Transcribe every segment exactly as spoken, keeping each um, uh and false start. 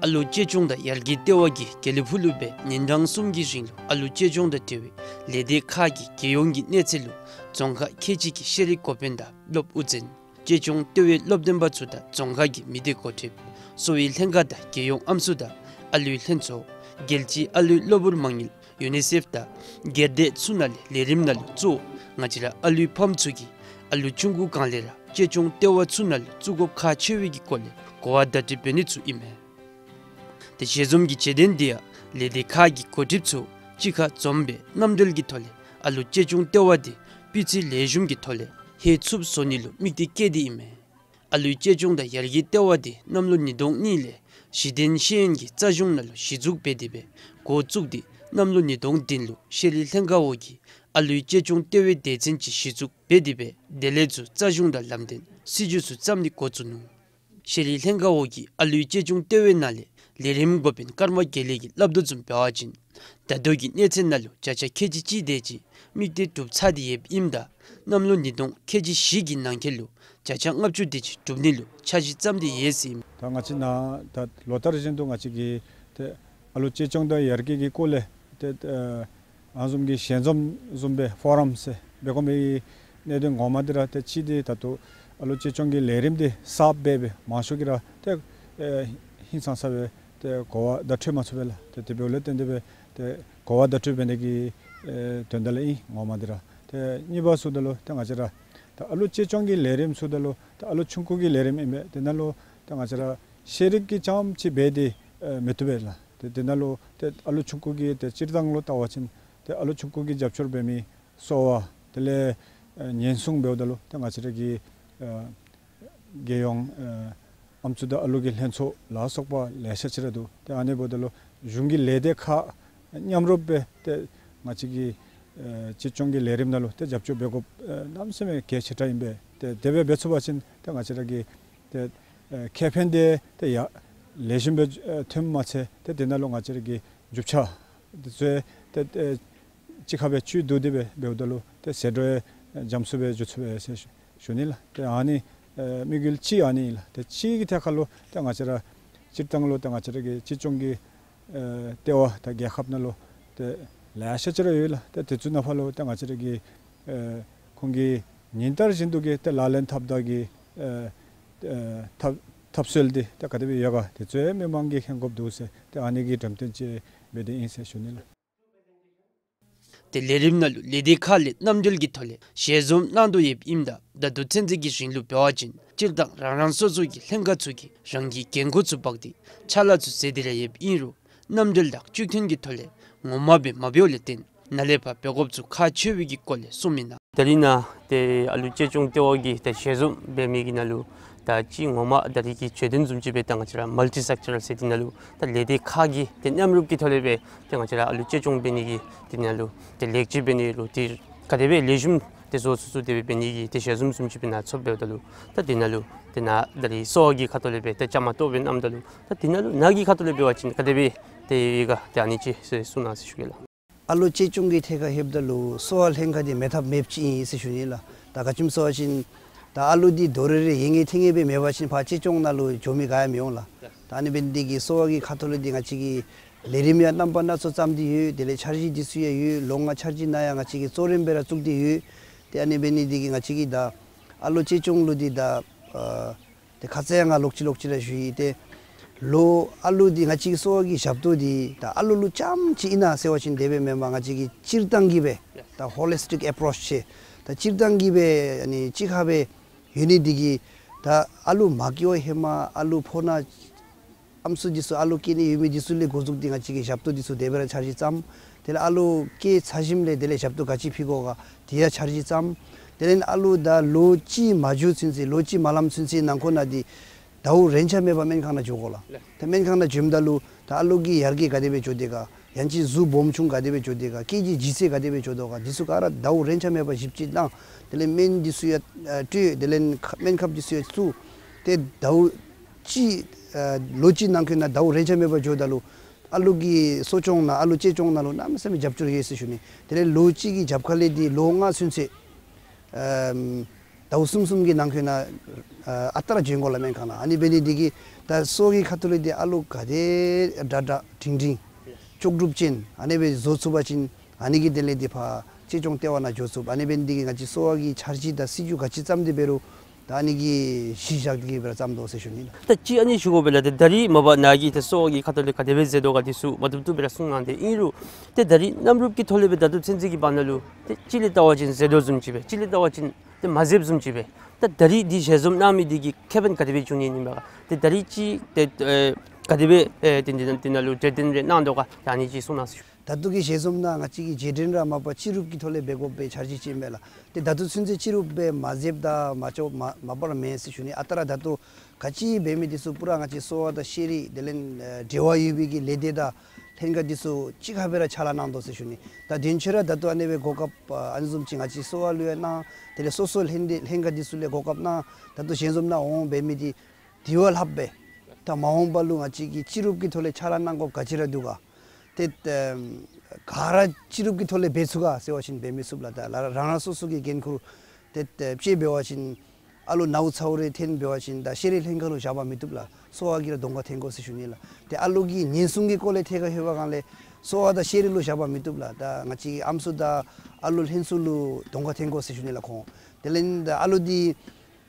ཨ་ལོ་གཅེས་སྐྱོང་དང་ཡར་རྒྱས་ལྟེ་བ་གིས་དགེ་ལེགས་ཕུག་ལུ་སྦེ་ཉིན་གྲངས་གསུམ་གྱི་རིང་ལུ་ཨ་ལོ་གཅེས་སྐྱོང་དང་འབྲེལ་བའི་ལས་སྡེ་ཁག་གི་རྒྱལ་ཡོངས་ཀྱི་གནས་ཚད་ལུ་རྫོང་ཁག་ཁལ་གཅིག་གི་ཤེས་རིག་འགོ་དཔོན་དང་སློབ་དབུ་འཛིན། གཅེས་སྐྱོང་ལྟེ་བའི་སློབ་སྟོན་པ་ཚུ་དང་རྫོང་ཁག་གི་མི་སྡེ་འགོ་ཁྲིདཔ། གསོ་བའི་ལྷན་ཁག་དང་རྒྱལ་ཡོངས་ཨམ་སྲུ་དང་ཨ་ལུའི་ལྷན་ཚོགས། རྒྱལ་སྤྱིའི་ཨ་ལོའི་གློ་བུར་མ་དངུལ་ཡུ་ནི་སེཕ་དང་སྒེར་སྡེ་ཚུ་ནང་ལས་ལས་རིམ་ནང་ལུ་བཙུགས། ང་བཅས་ར་ཨ་ལུའི་ཕམ་ཚུ་གིས་ཨ་ལུ་ཆུང་ཀུ་གང་ལས་ར་གཅེས་སྐྱོང་ལྟེ་བ་ཚུ་ནང་ལུ་བཙུགས་དགོཔ་ཁག་ཆེ་བའི་གི་སྐོར་ལས་གོ་བ་བརྡ་སྤྲོད་འབད་ནི་ཚུ་ཨིན་མས། ཏེ་ཞལ་འཛོམས་ཀྱི་བྱེད་དོན་འདི་ཡང་ལས་སྡེ་ཁག་གི་འགོ་ཁྲིདཔ་ཚུ་གཅིག་ཁར་འཛོམས་སྦེ་མཉམ་འབྲེལ་གྱི་ཐོག་ལས་ཨ་ལོ་གཅེས་སྐྱོང་ལྟེ་བ་འདི་སྤུས་ཚད་ལེགས་ཤོམ་གྱི་ཐོག་ལས་ཧེ་ཚུགསཔ་བཟོ་ནི་ལུ་དམིགས་གཏད་བསྐྱེད་དེ་ཨིན་མས། ཨ་ལོའི་གཅེས་སྐྱོང་དང་ཡར་རྒྱས་ལྟེ་བ་འདི་གནམ་ལོ་ཉིས་སྟོང་གཉིས་ལས་གཞི་རྟེན་ཤེས་ཡོན་གྱི་རྩ་གཞུང་ནང་ལུ་གཞི་བཙུགས་འབད་དེ་སྦེ་འགོ་བཙུགས་ཏེ་གནམ་ལོ་ཉིས་སྟོང་བདུན་ལུ་ཤེས་རིག་ལྷན་ཁག་འོག་གི་ཨ་ལོའི་གཅེས་སྐྱོང་ལྟེ་བའི་སྡེ་ཚན་ཅིག་གཞི་བཙུགས་འབད་དེ་སྦེ་དེ་ལས་ཚུར་རྩ་གཞུང་དང་ལམ་སྟོན་སྲིད་བྱུས་ཚུ་བརྩམས་ཏེ་འགོ་བཙུགས་ནུག། ཤེས་རིག་ལྷན་ཁག་འོག་གི་ཨ་ལོའི་གཅེས་སྐྱོང་ལྟེ་བའི་ནང་ལས་ལས་རིམ་འགོ་དཔོན་ཀརྨ་དགེ་ལེགས་ཀྱིས་སླབ་དོ་བཟུམ་འབད་བ་ཅིན་ད་ལྟོ་གི་གནས་ཚད་ནང་ལུ་བརྒྱ་ཆ་ཁལ་གཅིག་གཅིག་དེ་ཅིག་དམིགས་གཏད་གྲུབ་ཚར་ཏེ་ཡོདཔ་ཨིནམ་ད་གནམ་ལོ་ཉིས་སྟོང་ཁལ་གཅིག་བཞི་གི་ནང་འཁོད་ལུ་བརྒྱ་ཆ་ལྔ་བཅུ་དེ་ཅིག་གྲུབ་ནི་ལུ་འཆར་གཞི་བརྩམས་ཏེ་ཡོད་ཟེར་ཨིན། ད་ང་བཅས་ནཱ་ད་ལོ་ལྟར་བཞིན་དུ་ང་བཅས་ཀྱིས་ཏེ་ཨ་ལོ་གཅེས་སྐྱོང་དང་ཡར་རྒྱས་ཀྱི་སྐོར་ལས་ཏེ་ཨ་ཨ་ནི་བཟུམ་གྱི་ཞལ་འཛོམས་བཟུམ་སྦེ་ཕོ་རམ་ཟེར་འབད་དགོ་མི་གནད་དོན་ངོ་མ་འདི་ར་ཏེ་གཅིག་འདི་ད་ལྟོ་ཨ་ལོ་གཅེས་སྐྱོང་གི་ལས་རིམ་འདི་གསརཔ་སྦེ་སྦེ་མང་ཤོས་ཀྱིས་ར་ཏེ་ཨེ་ཧིང་སངས་ས་སྦེ་ཏེ་གོ་བ་བརྡ་སྤྲོད་མ་ཚུགས་པས་ལགས། ཏེ་དེ་འབདཝ་ལས་བརྟེན་ཏེ་སྦེ་ཏེ་གོ་བ་བརྡ་སྤྲོད་འབད་ནི་གི་ཨེ་དོན་དག་ལས་ཨིན་ངོ་མ་འདི་ར། ཏེ་གཉིས་པ་ཟེརཝ་ད་ལུ་ཏེ་ང་བཅས་ར་ད་ཨ་ལོ་གཅེས་སྐྱོང་གི་ལས་རིམ་ཟེརཝ་ད་ལུ་ཏེ་ཨ་ལོ་ཆུང་ཀུ་གི་ལས་རིམ་ཨིན་པས། དེ་ནང་ལུ་ཏེ་ང་བཅས་ར་ཤེས་རིག་གི་རྐྱངམ་ཅིག་འབད་དེ་ཨེ་མི་བཏུབ་པས་ལགས། ཏེ་དེ་ནང་ལུ་ཏེ་ཨ་ལོ་ཆུང་ཀུ་གི་ཏེ་སྤྱིར་བཏང་ལུ་བལྟ་བ་ཅིན་ཏེ་ཨ་ལོ་ཆུང་ཀུ་གིས་རྒྱབ་སྐྱོར་འབད་མི་གསོ་བ་དེ་ལས་ཨེ་ཉེན་སྲུང་འབདཝ་ད་ལུ་ཏེ་ང་བཅས་ར་གི་ཨེ་རྒྱལ་ཡོངས་ཨེ་ཨམ་སྲུ་དང་ཨ་ལོ་གི་ལྷན་ཚོགས་ལ་སོགས་པ་ལེ་ཤ་ཅིག་ར་འདུག། ཏེ་ཨ་ནི་འབདཝ་ད་ལུ་གཞུང་གི་ལས་སྡེ་ཁག་མཉམ་རུབ་སྦེ་ཏེ་ང་བཅས་ཀྱི་ཨེ་གཅེས་སྐྱོང་གི་ལས་རིམ་ནང་ལུ་ཏེ་རྒྱབ་སྐྱོར་འབད་དགོཔ་ཨེ་གནམ་མེད་ས་མེད་གལ་ཆེ་དྲགས་ཨིན་པས། ཏེ་དེ་སྦེ་འབད་ཚུགས་པ་ཅིན་ཏེ་ང་བཅས་ར་གི་ཏེ་ཨེ་ཁེ་ཕན་འདི་ཏེ་ཡང་ལེགས་ཤོམ་སྦེ་ཨེ་ཐོནམ་མ་ཚད་ཏེ་དེ་ནང་ལུ་ང་བཅས་ར་གི་རྒྱུ་ཆ་འདི་ཚུ་ཏེ་ཨེ་གཅིག་ཁར་སྦེ་བཅུད་བསྡུ་སྟེ་སྦེ་འབདཝ་ད་ལུ་ཏེ་ཟད་འགྲོ་ཡང་འཇམ་སུ་སྦེ་འགྱོ་ཚུགས་པས་ཟེར་ཞུ་ཞུ་ནི་ལགས། ཏེ་ཨ་ནི་ཨེ་དམིགས་ཡུལ་གཅིག་ཨ་ནི་ཨིན་ལགས། ཏེ་གཅིག་གི་ཐད་ཁར་ལུ་ཏེ་ང་བཅས་ར་སྤྱིར་བཏང་ལུ་ཏེ་ང་བཅས་ར་གི་གཅེས་སྐྱོང་གི་ཨེ་ལྟེ་བ་ད་རྒྱལ་ཁབ་ནང་ལུ་ཏེ་ལེ་ཤ་ཅིག་ར་ཡོད་ལགས། ཏེ་དེ་ཚུ་ནང་ཕར་ལུ་ཏེ་ང་བཅས་ར་གི་ཨེ་ཁོང་གིས་ཉིན་ལྟར་བཞིན་དུ་གི་ཏེ་ལག་ལེན་འཐབ་ད་གི་ཨེ་ཨེ་འཐབ་འཐབ་སྲོལ་འདི་ཏེ་ག་དེ་སྦེ་ཡོད་ག་དེ་ཚུ་ཡང་མི་མང་གིས་མཁྱེན་དགོཔ་འདུག་ཟེར་ཏེ་ཨ་ནི་གི་འགྲེམས་སྟོན་ཅིག་འབད་དེ་ཨིན་ཟེར་ཞུ་ནི་ལགས། ཏེ་ལས་རིམ་ནང་ལུ་ལས་སྡེ་ཁག་ལས་མཉམ་འབྲེལ་གྱི་ཐོག་ལས་ཞལ་འཛོམས་གནང་དོ་ཡོདཔ་ཨིནམ་ད་ད་ལྟོ་ཚུན་ཚོད་ཀྱི་རིང་ལུ་འབད་བ་ཅིན་སྤྱིར་བཏང་རང་རང་སོ་སོ་གི་ལྷན་ཁག་ཚུ་གིས་རང་གི་འགན་ཁུར་ཚུ་འབག་སྟེ་ཕྱག་ལཱ་ཚུ་མཛད་དེ་ར་ཡོདཔ་ཨིན་རུང་མཉམ་འབྲེལ་དང་གཅིག་མཐུན་གྱི་ཐོག་ལས་ངོ་མ་སྦེ་མ་འབདཝ་ལས་བརྟེན་ནཱ་ལས་ཕར་འབད་དགོཔ་ཚུ་ཁག་ཆེ་བའི་གི་སྐོར་ལས་གསུངམ་ཨིན་ན། ད་རིས་ནཱ་ཏེ་ཨ་ལུ་གཅེས་སྐྱོང་ལྟེ་བ་གི་ཏེ་ཞལ་འཛོམས་འབད་མི་གི་ནང་ལུ་ད་ཅི་ངོ་མ་ད་རིས་ཀྱི་བརྗོད་དོན་བཟུམ་ཅིག་སྦེ་ད་ང་བཅས་ར་མལ་ཊི་སེཀ་ཊོ་རཱལ་ཟེར་འདི་ནང་ལུ་ད་ལས་སྡེ་ཁག་གི་ཏེ་མཉམ་རུབ་ཀྱི་ཐོག་ལས་སྦེ་ཏེ་ང་བཅས་ར་ཨ་ལུ་གཅེས་སྐྱོང་འབད་ནི་གི་འདི་ནང་ལུ་ཏེ་ལེགས་བཅོས་འབད་ནི་ལུ་ཏེ་ག་དེ་སྦེ་ལེགས་ཤོམ་ཏེ་བཟོ་ཚུགས་ཚུགས་དེ་སྦེ་འབད་ནི་གི་ཏེ་ཞལ་འཛོམས་བཟུམ་ཅིག་སྦེ་ནཱ་ཚོགསཔ་འབདཝ་ད་ལུ་ད་འདི་ནང་ལུ་ཏེ་ནཱ་ད་རིས་གསོ་བ་གི་ཁ་ཐུག་ལས་སྦེ་ཏེ་བཅའ་མར་གཏོགས་སྦེ་གནངམ་ད་ལུ་ད་འདི་ནང་ལུ་ནཱ་གི་ཁ་ཐུག་ལས་འབད་བ་ཅིན་ག་དེ་སྦེ་ཏེ་ཡོད་ག་ཏེ་ཨ་ནི་ཅིག་གསུང་གནང་ཟེར་ཞུ་གེ་ལགས། ཨ་ལོ་གཅེས་སྐྱོང་གི་ཐད་ཁར་ལྷོདཔ་ད་ལུ་གསོ་བ་ལྷན་ཁག་འདི་མེད་ཐབས་མེདཔ་ཅིག་ཨིན་ཟེར་ཞུ་ནི་ལགས། ད་ག་ཅི་སྨོ་ཟེར་བ་ཅིན་ད་ཨ་ལོ་འདི་དོ་རེ་རེ་ཡོད་ངེས་ཐོན་ངེས་སྦེ་མེད་པ་ཅིན་ཕར་གཅེས་སྐྱོང་ནང་ལུ་འགྱོ་མི་ག་ཡང་མི་འོང་ལགས། ད་ཨ་ནི་འབད་ནི་འདི་གིས་གསོ་བ་གི་ཁ་ཐུག་ལས་འདི་ང་བཅས་ཀྱིས་ལས་རིམ་ཡང་རྣམ་པ་སྣ་ཚོགས་བརྩམས་ཏེ་ཡོད། དེ་ལས་འཆར་གཞི་འདི་ཚུ་ཡང་ཡོད། ལོ་ལྔ་འཆར་གཞི་ནང་ཡང་ང་བཅས་ཀྱིས་གཙོ་རིམ་སྦེ་ར་བཙུགས་ཏེ་ཡོད། ཏེ་ཨ་ནི་འབད་ནི་འདི་གིས་ང་བཅས་ཀྱིས་ད་ཨ་ལོ་གཅེས་སྐྱོང་ལུ་འདི་ད་ཨ་ཏེ་ཁ་ཙ་ཡང་ང་ལོག་ཅི་ལོག་ཅི་ར་ཞུ་ཡི། ཏེ་ལོ་ཨ་ལོ་འདི་ང་བཅས་ཀྱི་གསོ་བ་གི་ཞབས་ཏོག་འདི་ད་ཨ་ལོ་ལུ་རྐྱངམ་ཅིག་ཨིན་ན་ཟེར་བ་ཅིན་དེ་སྦེ་མེན་པར་ང་བཅས་ཀྱིས་སྤྱིར་བཏང་གི་སྦེ་ད་ཧོ་ལི་སི་ཊིཀ་ཨེ་པྲོ་ཆི་ཟེར་ད་སྤྱིར་བཏང་གི་སྦེ་ཨ་ནི་གཅིག་ཁར་སྦེ་ཡོད་ནི་འདི་གིས་ད་ཨ་ལོ་མ་སྐྱེ་བ་ཧེ་མ་ཨ་ལོ་ཕོ་ཉ་ཨམ་སྲུ་འདི་ཚུ་ཨ་ལོ་སྐྱེ་ནི་ཡོད་མི་འདི་ཚུ་ལས་འགོ་བཙུགས་ཏེ་ང་བཅས་ཀྱིས་ཞབས་ཏོག་འདི་ཚུ་དེ་སྦེ་ར་འཆར་གཞི་བརྩམས། དེ་ལས་ཨ་ལོ་སྐྱེས་ཚར་ཞིནམ་ལས་དེ་ལས་ཞབས་ཏོག་ག་ཅི་ཕུལ་དགོ་ག་དེ་ཡང་འཆར་གཞི་བརྩམས། དེ་ལས་ཨ་ལོ་ད་ལོ་གཅིག་མ་འགྱོ་ཚུན་ཚོད་ལོ་གཅིག་མ་ལངམ་ཚུན་ཚོད་ནང་འཁོད་ནང་འདི་ཟླཝ་རེ་ཆ་མེད་པར་སྨན་ཁང་ནང་འགྱོ་དགོ་ལགས། ད་སྨན་ཁང་ནང་འགྱོཝ་ད་ལུ་ད་ཨ་ལོ་གི་ཡར་རྒྱས་ག་དེ་སྦེ་འགྱོ་དེས་ག་ཡང་ཅིན་གཟུགས་སྦོམ་ཆུང་ག་དེ་སྦེ་འགྱོ་དེས་ག་སྐྱེས་ཀྱི་ལྗིད་ཚད་ག་དེ་སྦེ་འགྱོ་དོ་ག་འདི་ཚུ་ག་ར་ཟླཝ་རེ་ཆ་མེད་པར་ཞིབ་དཔྱད་གནང་། དེ་ལས་སྨན་འདི་ཚུ་ཡང་ཨ་སྤྲོད། དེ་ལས་ཁ་སྨན་ཁབ་འདི་ཚུ་ཡང་བཙུགས། ཏེ་ཟླཝ་གཅིག་ཨ་ལོ་གཅིག་ནང་འཁོད་ནང་ཟླཝ་རེ་ཆ་མེད་པར་འགྱོཝ་ད་ལུ་ཨ་ལོ་གི་གསོ་སྐྱོང་ནང་ཨ་ལོ་གཅེས་སྐྱོང་ནང་ལུ་གནམ་མེད་ས་མེད་རྒྱབ་སྐྱོར་ཡོད་ཟེར་ཞུ་ནི། དེ་ལས་ལོ་གཅིག་གི་རྒྱབ་ཁ་ལས་འདི་ལོ་ལྔ་ཚུན་ཚོད་ཨམ་ ཟླཝ་གསུམ་གསུམ་གྱི་ནང་འཁོད་ནང་ཨ་ཨ་རྟག་ར་བྱོན་དགོ་ལ་མེན་ག་ན། ཨ་ནི་འབད་ནི་འདི་གིས་ད་སོ་གི་ཁ་ཐུག་ལས་འདི་ཨ་ལུ་ག་དེ་དྲག་དྲག་འབྲིང་འབྲིང་ལྕོགས་གྲུབ་ཅན་ཨ་ནི་སྦེ་བཟོ་ཚུགས་པ་ཅིན་ཨ་ནི་གི་དོན་ལས་འདི་ཕར་གཅེས་སྐྱོང་ལྟེ་བ་ནང་འགྱོ་ཚུགས། ཨ་ནི་འབད་ནི་འདི་གིས་ང་བཅས་གསོ་བ་གི་འཆར་གཞི་དང་སྲིད་བྱུས་ག་ཅི་བརྩམས་ཏེ་འབད་རུང་ད་ཨ་ནི་གི་གཞི་བཞག་སྟེ་གི་སྦེ་ར་བརྩམས་དོ་ཟེར་ཞུ་ནི་ལགས། ད་ཅི་ཨ་ནི་ཞུ་དགོ་པས་ལགས། ཏེ་ད་རིས་མ་པ་ནཱ་གིས་ཏེ་གསོ་བ་གི་ཁ་ཐུག་ལས་ག་དེ་སྦེ་མཛད་དོ་ག་འདི་ཚུ་མ་བཏུབ་བཏུབ་སྦེ་ར་གསུངས་གནང་སྟེ་ཨིན་རུང་ཏེ་ད་རིས་གནམ་རུབ་ཀྱི་ཐོག་ལས་སྦེ་ད་ལྟོ་ཚུན་ཚོད་ཀྱི་བར་ན་ལུ་ཏེ་གཅིག་ལས་བལྟ་བ་ཅིན་མཛད་དོ་བཟུམ་ཅིག་སྦེ་གཅིག་ལས་བལྟ་བ་ཅིན་ཏེ་མ་མཛདཔ་བཟུམ་ཅིག་སྦེ། ད་ད་རིས་འདི་ཞལ་འཛོམས་གནང་མི་འདི་གི་ཁེ་ཕན་ག་དེ་སྦེ་བྱུང་ནི་ཨིན་པས་ག། ཏེ་ད་རིས་ཅིག་ཏེ་ཨེ་ག་དེ་སྦེ་ཨེ་ཏེ་འདི་ནང་འདི་ནང་ལུ་གྲོས་བསྟུན་རེ་གནང་དོ་ག། ད་ཨ་ནི་ཅིག་གསུང་གནང་ཟེར་ཞུ། ད་ལྟོ་གི་ཞལ་འཛོམས་ནང་ང་བཅས་ཀྱིས་རྗེས་དྲན་ར་མ་པ་སྤྱི་རུབ་ཀྱི་ཐོག་ལས་འབད་དགོ་པའི་འཆར་གཞི་ཅིག་ཨིན་པས་ལགས། ཏེ་ད་ལྟོ་ཚུན་ཚོད་སྤྱི་རུབ་སྦེ་མ་མཛདཔ་དང་མ་ལྕོགས་མ་མ་པ་ར་མེད་ཟེར་ཞུ་ནི། ཨ་རྟག་ར་ད་ལྟོ་ག་ཅི་འབད་མི་འདི་ཚུ་པུ་ར་ང་བཅས་གསོ་བ་དང་ཤེས་རིག་དེ་ལས་ཨེ་འབྲེལ་བ་ཡོད་པའི་གི་ལས་སྡེ་དང་ལྷན་ཁག་འདི་ཚུ་གཅིག་ཁར་སྦེ་ར་ཕྱག་ལཱ་གནང་དོ་ཟེར་ཞུ་ནི། ད་དོན་ཆེ་ར་ད་ལྟོ་ཨ་ནི་སྦེ་གོ་སྐབས་ཨ་ནི་བཟུམ་ཅིག་ང་བཅས་གསོ་བ་ལུ་ཡང་གནང་། དེ་ལས་སོ་སོ་ལྷན་སྡེ་ལྷན་ཁག་འདི་ཚུ་ལས་གོ་སྐབས་གནང་། ད་ལྟོ་ཞལ་འཛོམས་ནང་འོང་འབད་མི་འདི་དེ་བ་ལྷགཔ་སྦེ་ད་མ་འོངས་པ་ལུ་ང་བཅས་ཀྱིས་སྤྱི་རུབ་ཀྱི་ཐོག་ལས་ཕྱག་ལཱ་གནང་དགོཔ་ག་ཅི་ར་འདུག་ག། ཏེ་ཨེམ་ག་ར་སྤྱི་རུབ་ཀྱི་ཐོག་ལས་འབད་ཚུགས་ག་ཟེར་བ་ཅིན་འབད་མི་ཚུགས་ལགས། ད་ལ་རང་རང་སོ་སོ་གི་འགན་ཁུར་ཏེ་ཨེ་ཕྱེ་འབད་བ་ཅིན་ཨ་ལུ་ནཝ་ཚཝ་རེ་འཐོན་འབད་བ་ཅིན་ད་ཤེས་རིག་ལྷན་ཁག་ལུ་བཞག་པ་མི་བཏུབ་ལགས། གསོ་བ་གིས་ར་གདོང་ཁར་འཐོན་དགོ་ཟེར་ཞུ་ནི་ལགས། ཏེ་ཨ་ལུ་གི་ཉེན་སྲུང་གི་སྐོར་ལས་ཐད་ཁར་ལྷོད་པའི་སྒང་ལས་གསོ་བ་དང་ཤེས་རིག་ལུ་བཞག་པ་མི་བཏུབ་ལགས། ད་ང་བཅས་ཨམ་སྲུ་དང་ཨ་ལུ་ལྷན་ཚོགས་ལུ་གདོང་ཁར་འཐོན་དགོ་ཟེར་ཞུ་ནི་ལགས་ཁོང་། དེ་ལས་ད་ཨ་ལུ་འདི་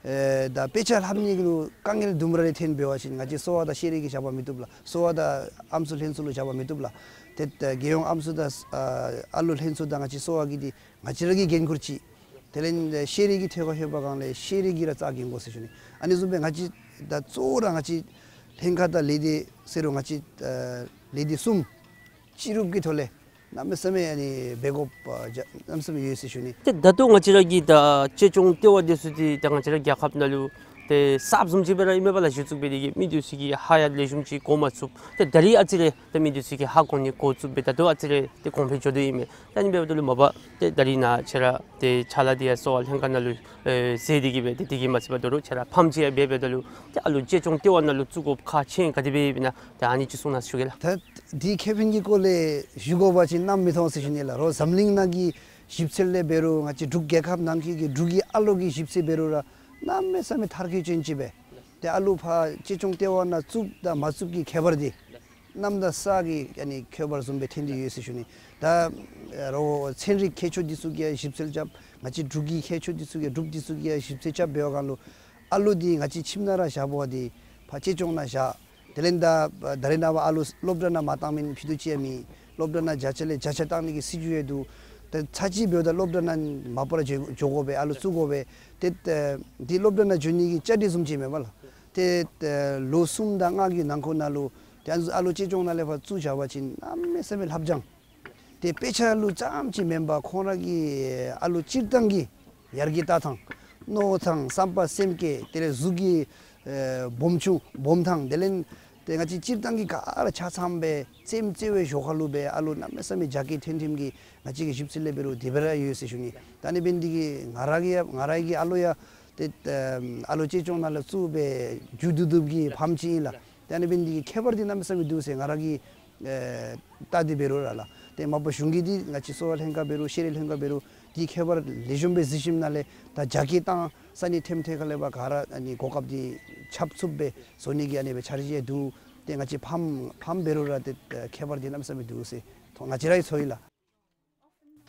ཨེ་ད་དཔེ་ཆ་ལྷབ་ནི་གི་ལུ་དཀའ་ངལ་དུམ་གྲ་རེ་འཐོན་འབད་བ་ཅིན་ང་བཅས་གསོ་བ་དང་ཤེས་རིག་གིས་བཞག་པ་མི་བཏུབ་ལགས། གསོ་བ་དང་ཨམ་སྲུ་ལྷན་ཚོགས་ལུ་བཞག་པ་མི་བཏུབ་ལགས། ཏེ་ད་རྒྱལ་ཡོངས་ཨམ་སྲུ་དང་ཨ་ཨ་ལུ་ལྷན་ཚོགས་དང་ང་བཅས་གསོ་བ་གི་འདི་ང་བཅས་ར་གི་འགན་ཁུར་ཅིག། དེ་ལས་ཤེས་རིག་གི་ཐད་ཁར་ལྷོད་པའི་སྒང་ལས་ཤེས་རིག་གིས་ར་རྩ་འགེངས་དགོ་ཟེར་ཞུ་ནི། ཨ་ནི་བཟུམ་སྦེ་ང་བཅས་ད་གཙོ་བོ་ར་ང་བཅས་ལྷན་ཁག་དང་ལས་སྡེ་ཟེར་རུང་ང་བཅས་ཨ་ལས་སྡེ་གསུམ་སྤྱི་རུབ་ཀྱི་ཐོག་ལས་གནམ་མེད་ས་མེད་ཨ་ནི་འབད་དགོཔ་ཨ་གནམ་མེད་ས་མེད་ཡོད་ཟེར་ཞུ་ནི། ཏེ་ད་ལྟོ་ང་བཅས་ར་གི་ད་གཅེས་སྐྱོང་ལྟེ་བ་འདི་ཚུ་འདི་ད་ང་བཅས་ར་རྒྱལ་ཁབ་ནང་ལུ་ཏེ་གསརཔ་བཟུམ་ཅིག་སྦེ་ར་ཨིན་མས་པ་ལགས། གཞི་བཙུགས་འབད་དེ་གིས་མི་འདི་ཚུ་གིས་ཧ་ཡང་ལེགས་ཤོམ་ཅིག་གོ་མ་ཚུགས། ཏེ་ད་རིས་ཨ་ཙི་རེ་ཏེ་མི་འདི་ཚུ་གིས་ཧ་གོ་ནི་འགོ་བཙུགས་སྦེ་ད་ལྟོ་ཨ་ཙི་རེ་ཏེ་གོང་འཕེལ་འགྱོ་དོ་ཨིན་མས། ད་ཨ་ནི་འབདཝ་ད་ལུ་མ་པ་ཏེ་ད་རིས་ནཱ་ཁྱེད་ར་ཏེ་ཕྱག་ལཱ་འདི་ཡང་གསོ་བ་ལྷན་ཁག་ནང་ལུ་ཨེ་མཛད་དེ་གིས་སྦེ་ཏེ་དེ་གིས་མ་ཚད་པར་དོ་རུང་ཁྱེད་ར་ཕམ་ཅིག་ཡང་འབད་འབདཝ་ད་ལུ་ཏེ་ཨ་ལུ་གཅེས་སྐྱོང་ལྟེ་བ་ནང་ལུ་བཙུགས་དགོཔ་ཁག་ཆེ་ག་དེ་སྦེ་ཨིན་ན་ད་ཨ་ནི་ཅིག་གསུང་གནང་ཞུ་གེ་ལགས། ད་འདི་ཁེ་ཕན་གྱི་སྐོར་ལས་ཞུ་དགོ་པ་ཅིན་རྣམ་མི་ཐོང་ཟེར་ཞུ་ནི་ལགས། རོགས་འཛམ་གླིང་ནང་གི་ཞིབ་འཚོལ་ལས་འབད་རུང་ང་བཅས་འབྲུག་རྒྱལ་ཁབ་ནང་འཁོད་ཀྱི་འབྲུག་གི་ཨ་ལོ་གི་ཞིབ་འཚོལ་འབད་རུང་ར་གནམ་མེད་ས་མེད་མཐར་འཁྱོལ་ཅན་ཅིག་སྦེ། ཏེ་ཨ་ལུ་ཕར་གཅེས་སྐྱོང་ལྟེ་བ་ནང་བཙུགས་དང་མ་བཙུགས་ཀྱི་ཁྱད་པར་འདི་གནམ་དང་ས་གི་ཨ་ནི་ཁྱད་པར་བཟུམ་སྦེ་ཐོན་ཏེ་ཡོད་ཟེར་ཞུ་ནི། ད་རོགས་ཚན་རིག་མཁས་མཆོག་འདི་ཚུ་གིས་ཡང་ཞིབ་འཚོལ་རྐྱབ། ང་བཅས་འབྲུག་གི་མཁས་མཆོག་འདི་ཚུ་གིས་འབྲུགཔ་འདི་ཚུ་གིས་ཡང་ཞིབ་འཚོལ་རྐྱབ་འབད་བའི་སྒང་ལུ་ཨ་ལུ་འདི་ང་བཅས་ཁྱིམ་ནང་ར་བཞག་པ་འདི་ཕར་གཅེས་སྐྱོང་ནང་བཞག། དེ་ལས་ད་ད་རེས་ནངས་པ་ཨ་ལུ་སློབ་གྲྭ་ནང་མ་བཏང་མི་ཕུད་རྡོག་ཅིག་ཡང་མེད། སློབ་གྲྭ་ནང་བརྒྱ་ཆ་ལས་བརྒྱ་ཆ་བཏང་ནི་གི་སྲིད་བྱུས་ཡང་འདུག། ཏེ་ཚར་གཅིག་འབདཝ་ད་སློབ་གྲྭ་ནང་མ་པ་ར་འགྱོ་འགྱོ་དགོ་པས། ཨ་ལུ་བཙུགས་དགོ་པས། ཏེ་ཏེ་འདི་སློབ་གྲྭ་ནང་འགྱོ་ནི་གི་བཅའ་སྒྲིག་བཟུམ་ཅིག་མེན་པ་ལགས། ཏེ་ཏེ་ལོ་གསུམ་དང་ལྔ་གི་ནང་འཁོད་ནང་ལུ་ཏེ་ཨ་ལུ་གཅེས་སྐྱོང་ནང་ལས་ཕར་བཙུགས་བཞག་པ་ཅིན་གནམ་མེད་ས་མེད་ལྷབ་སྦྱང་ཏེ་དཔེ་ཆ་ལུ་ཙམ་ཅིག་མེན་པར་ཁོང་ར་གི་ཨ་ལུ་སྤྱིར་བཏང་གི་ཡར་རྒྱས་ལྟ་ཐངས་མནོ་ཐངས་བསམ་པ་སེམས་བསྐྱེད་དེ་ལས་གཟུགས་ཀྱི་ཨེ་སྦོམ་ཆུང་སྦོམ་ཐངས་དེ་ལས་ཏེ་ང་བཅས་སྤྱིར་བཏང་གི་ག་ར་ཆ་ཚང་སྦེ་རྩེདམོ་རྩེ་བའི་ཞོར་ཁ་ལུ་སྦེ་ཨ་ལུ་གནམ་མེད་ས་མེད་རྒྱ་སྐྱེད་ཐོན་ཐོནམ་གི་ང་བཅས་ཀྱི་ཞིབ་འཚོལ་ལས་འབད་རུང་དེ་སྦེ་ར་ཡོད་ཟེར་ཞུ་ནི། ད་ཨ་ནི་འབད་ནི་འདི་གིས་ང་ར་གི་ཡང་ང་ར་གི་ཨ་ལོ་ཡང་ཏེ་ཨ་ལུ་གཅེས་སྐྱོང་ནང་ལུ་བཙུགས་སྦེ་མཇུག་བསྡུ་བསྡུཝ་གི་ཕམ་ཅིག་ཨིན་ལགས། ཏེ་ཨ་ནི་འབད་ནི་འདི་གིས་ཁྱད་པར་འདི་གནམ་མེད་ས་མེད་འདུག་ཟེར་ང་ར་གིས་ཨེ་བལྟ་སྟེ་འབད་རུང་ར་ལགས། ཏེ་མ་པ་གཞུང་གིས་འདི་ང་བཅས་གསོ་བ་ལྷན་ཁག་འབད་རུང་ཤེས་རིག་ལྷན་ཁག་འབད་རུང་འདི་ཁྱད་པར་ལེགས་ཤོམ་སྦེ་གཟིགས་ཞིནམ་ལས་ད་རྒྱ་སྐྱེད་བཏང་ས་ནི་ཐེམ་ཐེ་ཁ་ལས་ཕར་ག་ར་ཨ་ནི་གོ་སྐབས་འདི་ཁྱབ་ཚུགསཔ་སྦེ་བཟོ་ནི་གི་ཨ་ནི་སྦེ་འཆར་གཞི་ཡང་འདུག། ཏེ་ང་བཅས་ཕམ་ཕམ་འབད་རུང་ར་ཏེ་ཁྱད་པར་འདི་གནམ་མེད་ས་མེད་འདུག་ཟེར་ཐོ་ང་བཅས་རའི་ཚོར་ཡི་ལགས།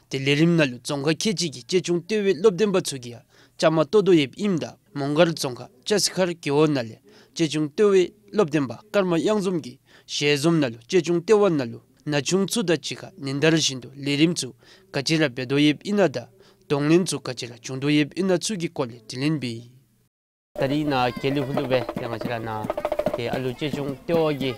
ཏེ་ལས་རིམ་ནང་ལུ་རྫོང་ཁག་ཁལ་གཅིག་གི་གཅེས་སྐྱོང་ལྟེ་བའི་སློབ་སྟོན་པ་ཚུ་གིས་ཡང་བཅའ་མར་གཏོགས་དོ་ཡོདཔ་ཨིནམ་ད་མོང་སྒར་རྫོང་ཁག་ལྕགས་སི་མཁར་རྒེད་འོག་ནང་ལས་གཅེས་སྐྱོང་ལྟེ་བའི་སློབ་སྟོན་པ་ཀརྨ་གཡང་འཛོམས་ཀྱིས་ཞལ་འཛོམས་ནང་ལུ་གཅེས་སྐྱོང་ལྟེ་བ་ནང་ལུ་ན་ཆུང་ཚུ་དང་གཅིག་ཁར་ཉིན་ལྟར་བཞིན་དུ་ལས་རིམ་ཚུ་ག་ཅི་ར་འབད་དོ་ཡོདཔ་ཨིན་ན་དང་གདོང་ལེན་ཚུ་ག་ཅི་ར་བྱུང་དོ་ཡོདཔ་ཨིན་ན་ཚུ་གི་སྐོར་ལས་དྲི་ལན་འབད་ཡི། ད་རིས་ནཱ་དགེ་ལེགས་ཕུག་ལུ་སྦེ་ཏེ་ང་བཅས་ར་ནཱ་ཏེ་ཨ་ལུ་གཅེས་སྐྱོང་ལྟེ་བ་གི་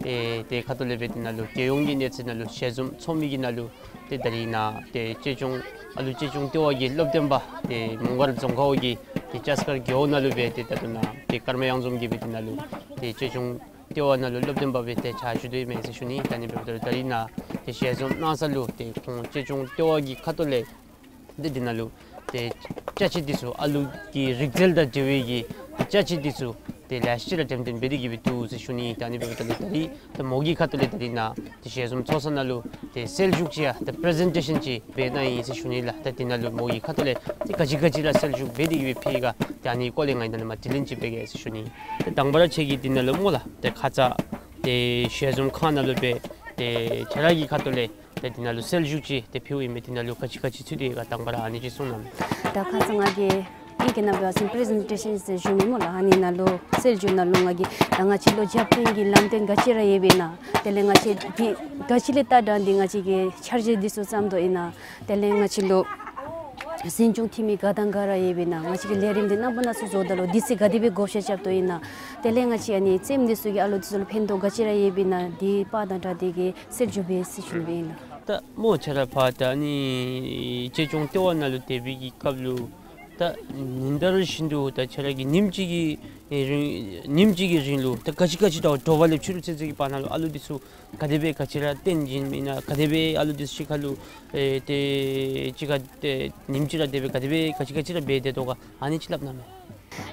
ཨེ་ཏེ་ཁ་ཐུག་ལས་སྦེ་ཏེ་ནཱ་ལུ་རྒྱལ་ཡོངས་ཀྱི་གནས་ཚད་ནང་ལུ་ཞལ་འཛོམས་ཚོགས་མི་གི་ནང་ལུ་ཏེ་ད་རིས་ནཱ་ཏེ་གཅེས་སྐྱོང་ཨ་ལུ་གཅེས་སྐྱོང་ལྟེ་བ་གི་སློབ་སྟོན་པ་ཏེ་མོང་སྒར་རྫོང་ཁག་འོག་གི་ཏེ་ལྕགས་སི་མཁར་རྒེད་འོག་ནང་ལུ་སྦེ་ཏེ་ད་ལྟོ་ནཱ་ཏེ་ཀརྨ་གཡང་འཛོམས་ཀྱིས་སྦེ་ཏེ་ནཱ་ལུ་ཏེ་གཅེས་སྐྱོང་ལྟེ་བ་ནང་ལུ་སློབ་སྟོན་པ་སྦེ་ཏེ་ཕྱག་ཞུ་དོ་ཡོདཔ་མས་ཟེར་ཞུ་ནི། ད་ཨ་ནི་འབདཝ་ད་ད་རིས་ནཱ་ཏེ་ཞལ་འཛོམས་གནང་ས་ལུ་ཏེ་ཁོང་གཅེས་སྐྱོང་ལྟེ་བ་གི་ཁ་ཐུག་ལས་ཏེ་འདི་ནང་ལུ་ཏེ་ཅ་ཆས་འདི་ཚུ་ཨ་ལུ་གི་རིག་རྩལ་དང་འབྲེལ་བའི་གི་ ཅ་ཆས་འདི་ཚུ་ཏེ་ལེ་ཤ་ཅིག་ར་འགྲེམས་སྟོན་འབད་དེ་གི་སྦེ་འདུག་ཟེར་ཞུ་ནི། ད་ཨ་ནི་འབདཝ་ད་ལུ་ད་རིས་ཏེ་མོ་གི་ཁ་ཐུག་ལས་ད་རིས་ནཱ་ཏེ་ཞལ་འཛོམས་ཚོགས་ས་ནང་ལུ་ཏེ་སེལ་ཇུག་ཅིག་ཡང་ཏེ་པི་རི་ཛེན་ཊེ་ཤཱན་ཅིག་འབད་གནང་ཡི་ཟེར་ཞུ་ནི་ལགས། ད་འདི་ནང་ལུ་མོ་གི་ཁ་ཐུག་ལས་ཏེ་ག་ཅི་ག་ཅི་ར་སེལ་ཇུག་འབད་དེ་གི་སྦེ་ཕུལ་ག་ཏེ་ཨ་ནི་སྐོར་ལས་ང་གིས་ད་ནཱ་མར་དྲི་ལན་ཅིག་འབད་གེ་ཟེར་ཞུ་ནི། ཏེ་དང་པ་ར་ཁྱེད་ཀྱིས་འདི་ནང་ལུ་སྨོ་ལགས་ཏེ་ཁ་ཙ་ཏེ་ཞལ་འཛོམས་ཁང་ནང་ལུ་སྦེ་ཏེ་ཁྱེད་ར་གི་ཁ་ཐུག་ལས་ཏེ་འདི་ནང་ལུ་སེལ་ཇུག་ཅིག་ཏེ་ཕུལཝ་ཨིན་མས། འདི་ནང་ལུ་ག་ཅི་ག་ཅི་ཚུད་དེ་ཡོད་ག་དང་པ་ར་ཨ་ནི་ཅིག་གསུང་གནང་། ད་ཁ་ཙ་ང་གིས་ཨིང་སྐད་ནང་འབད་བ་ཅིན་པི་རི་ཛེན་ཊེ་ཤཱན་ཟེར་ཞུ་མི་སྨོ་ལགས། ཨ་ནི་ནང་ལུ་སེལ་ཇུག་ནང་ལུ་ང་གིས་ད་ང་བཅས་ལུ་རྒྱབ་སྐྱོར་གྱི་ལམ་སྟོན་ག་ཅི་ར་ཡོདཔ་ཨིན་ན། དེ་ལས་ང་བཅས་འདི་ག་ཅི་ལས་ད་དྲག་འདི་ང་བཅས་ཀྱི་འཆར་གཞི་འདི་ཚུ་བརྩམ་དོ་ཨིན་ན། དེ་ལས་ང་བཅས་ལུ་འཛིན་སྐྱོང་འཐུས་མི་ག་དང་ག་ར་ཡོདཔ་ཨིན་ན། ང་བཅས་ཀྱི་ལས་རིམ་འདི་རྣམ་པ་སྣ་ཚོགས་བཟོཝ་ད་ལུ་དུས་ཚོད་ག་དེ་སྦེ་བགོ་བཤའ་རྐྱབ་དོ་ཨིན་ན། དེ་ལས་ང་བཅས་ཨ་ནི་རྩེདམོ་འདི་ཚུ་གིས་ཨ་ལུ་འདི་ཚུ་ལུ་ཕན་ཐོགས་ག་ཅི་ར་ཡོདཔ་ཨིན་ན་འདི་དཔག་དང་སྒྲིག་སྟེ་གི་སེལ་ཇུག་འབད་ཟེར་ཞུ་ནི་སྦེ་ཨིན་ལགས། ད་སྨོ་ཁྱེད་ར་ཕར་ད་ཨ་ནི་གཅེས་སྐྱོང་ལྟེ་བ་ནང་ལུ་སྡོད་པའི་གི་སྐབས་ལུ་ད་ཉིན་ལྟར་བཞིན་དུ་ད་ཁྱེད་ར་གིས་ཉིནམ་གཅིག་གི་རིང་ཉིནམ་གཅིག་གི་རིང་ལུ་ད་ག་ཅི་ག་ཅི་ད་དྲོ་པ་ལས་ཕྱི་རུ་ཚུན་ཚོད་ཀྱི་བར་ན་ལུ་ཨ་ལུ་འདི་ཚུ་ག་དེ་སྦེ་ག་ཅི་ར་སྟོན་བྱིནམ་ཨིན་ན། ག་དེ་སྦེ་ཨ་ལུ་འདི་ཚུ་གཅིག་ཁར་ལུ་ཨེ་ཏེ་གཅིག་ཁར་ཏེ་ཉིནམ་གཅིག་ར་དེ་སྦེ་ག་དེ་སྦེ་ག་ཅི་ག་ཅི་ར་འབད་དེ་འདུག་ག་ཨ་ནི་ཅིག་སླབ་གནང་མས།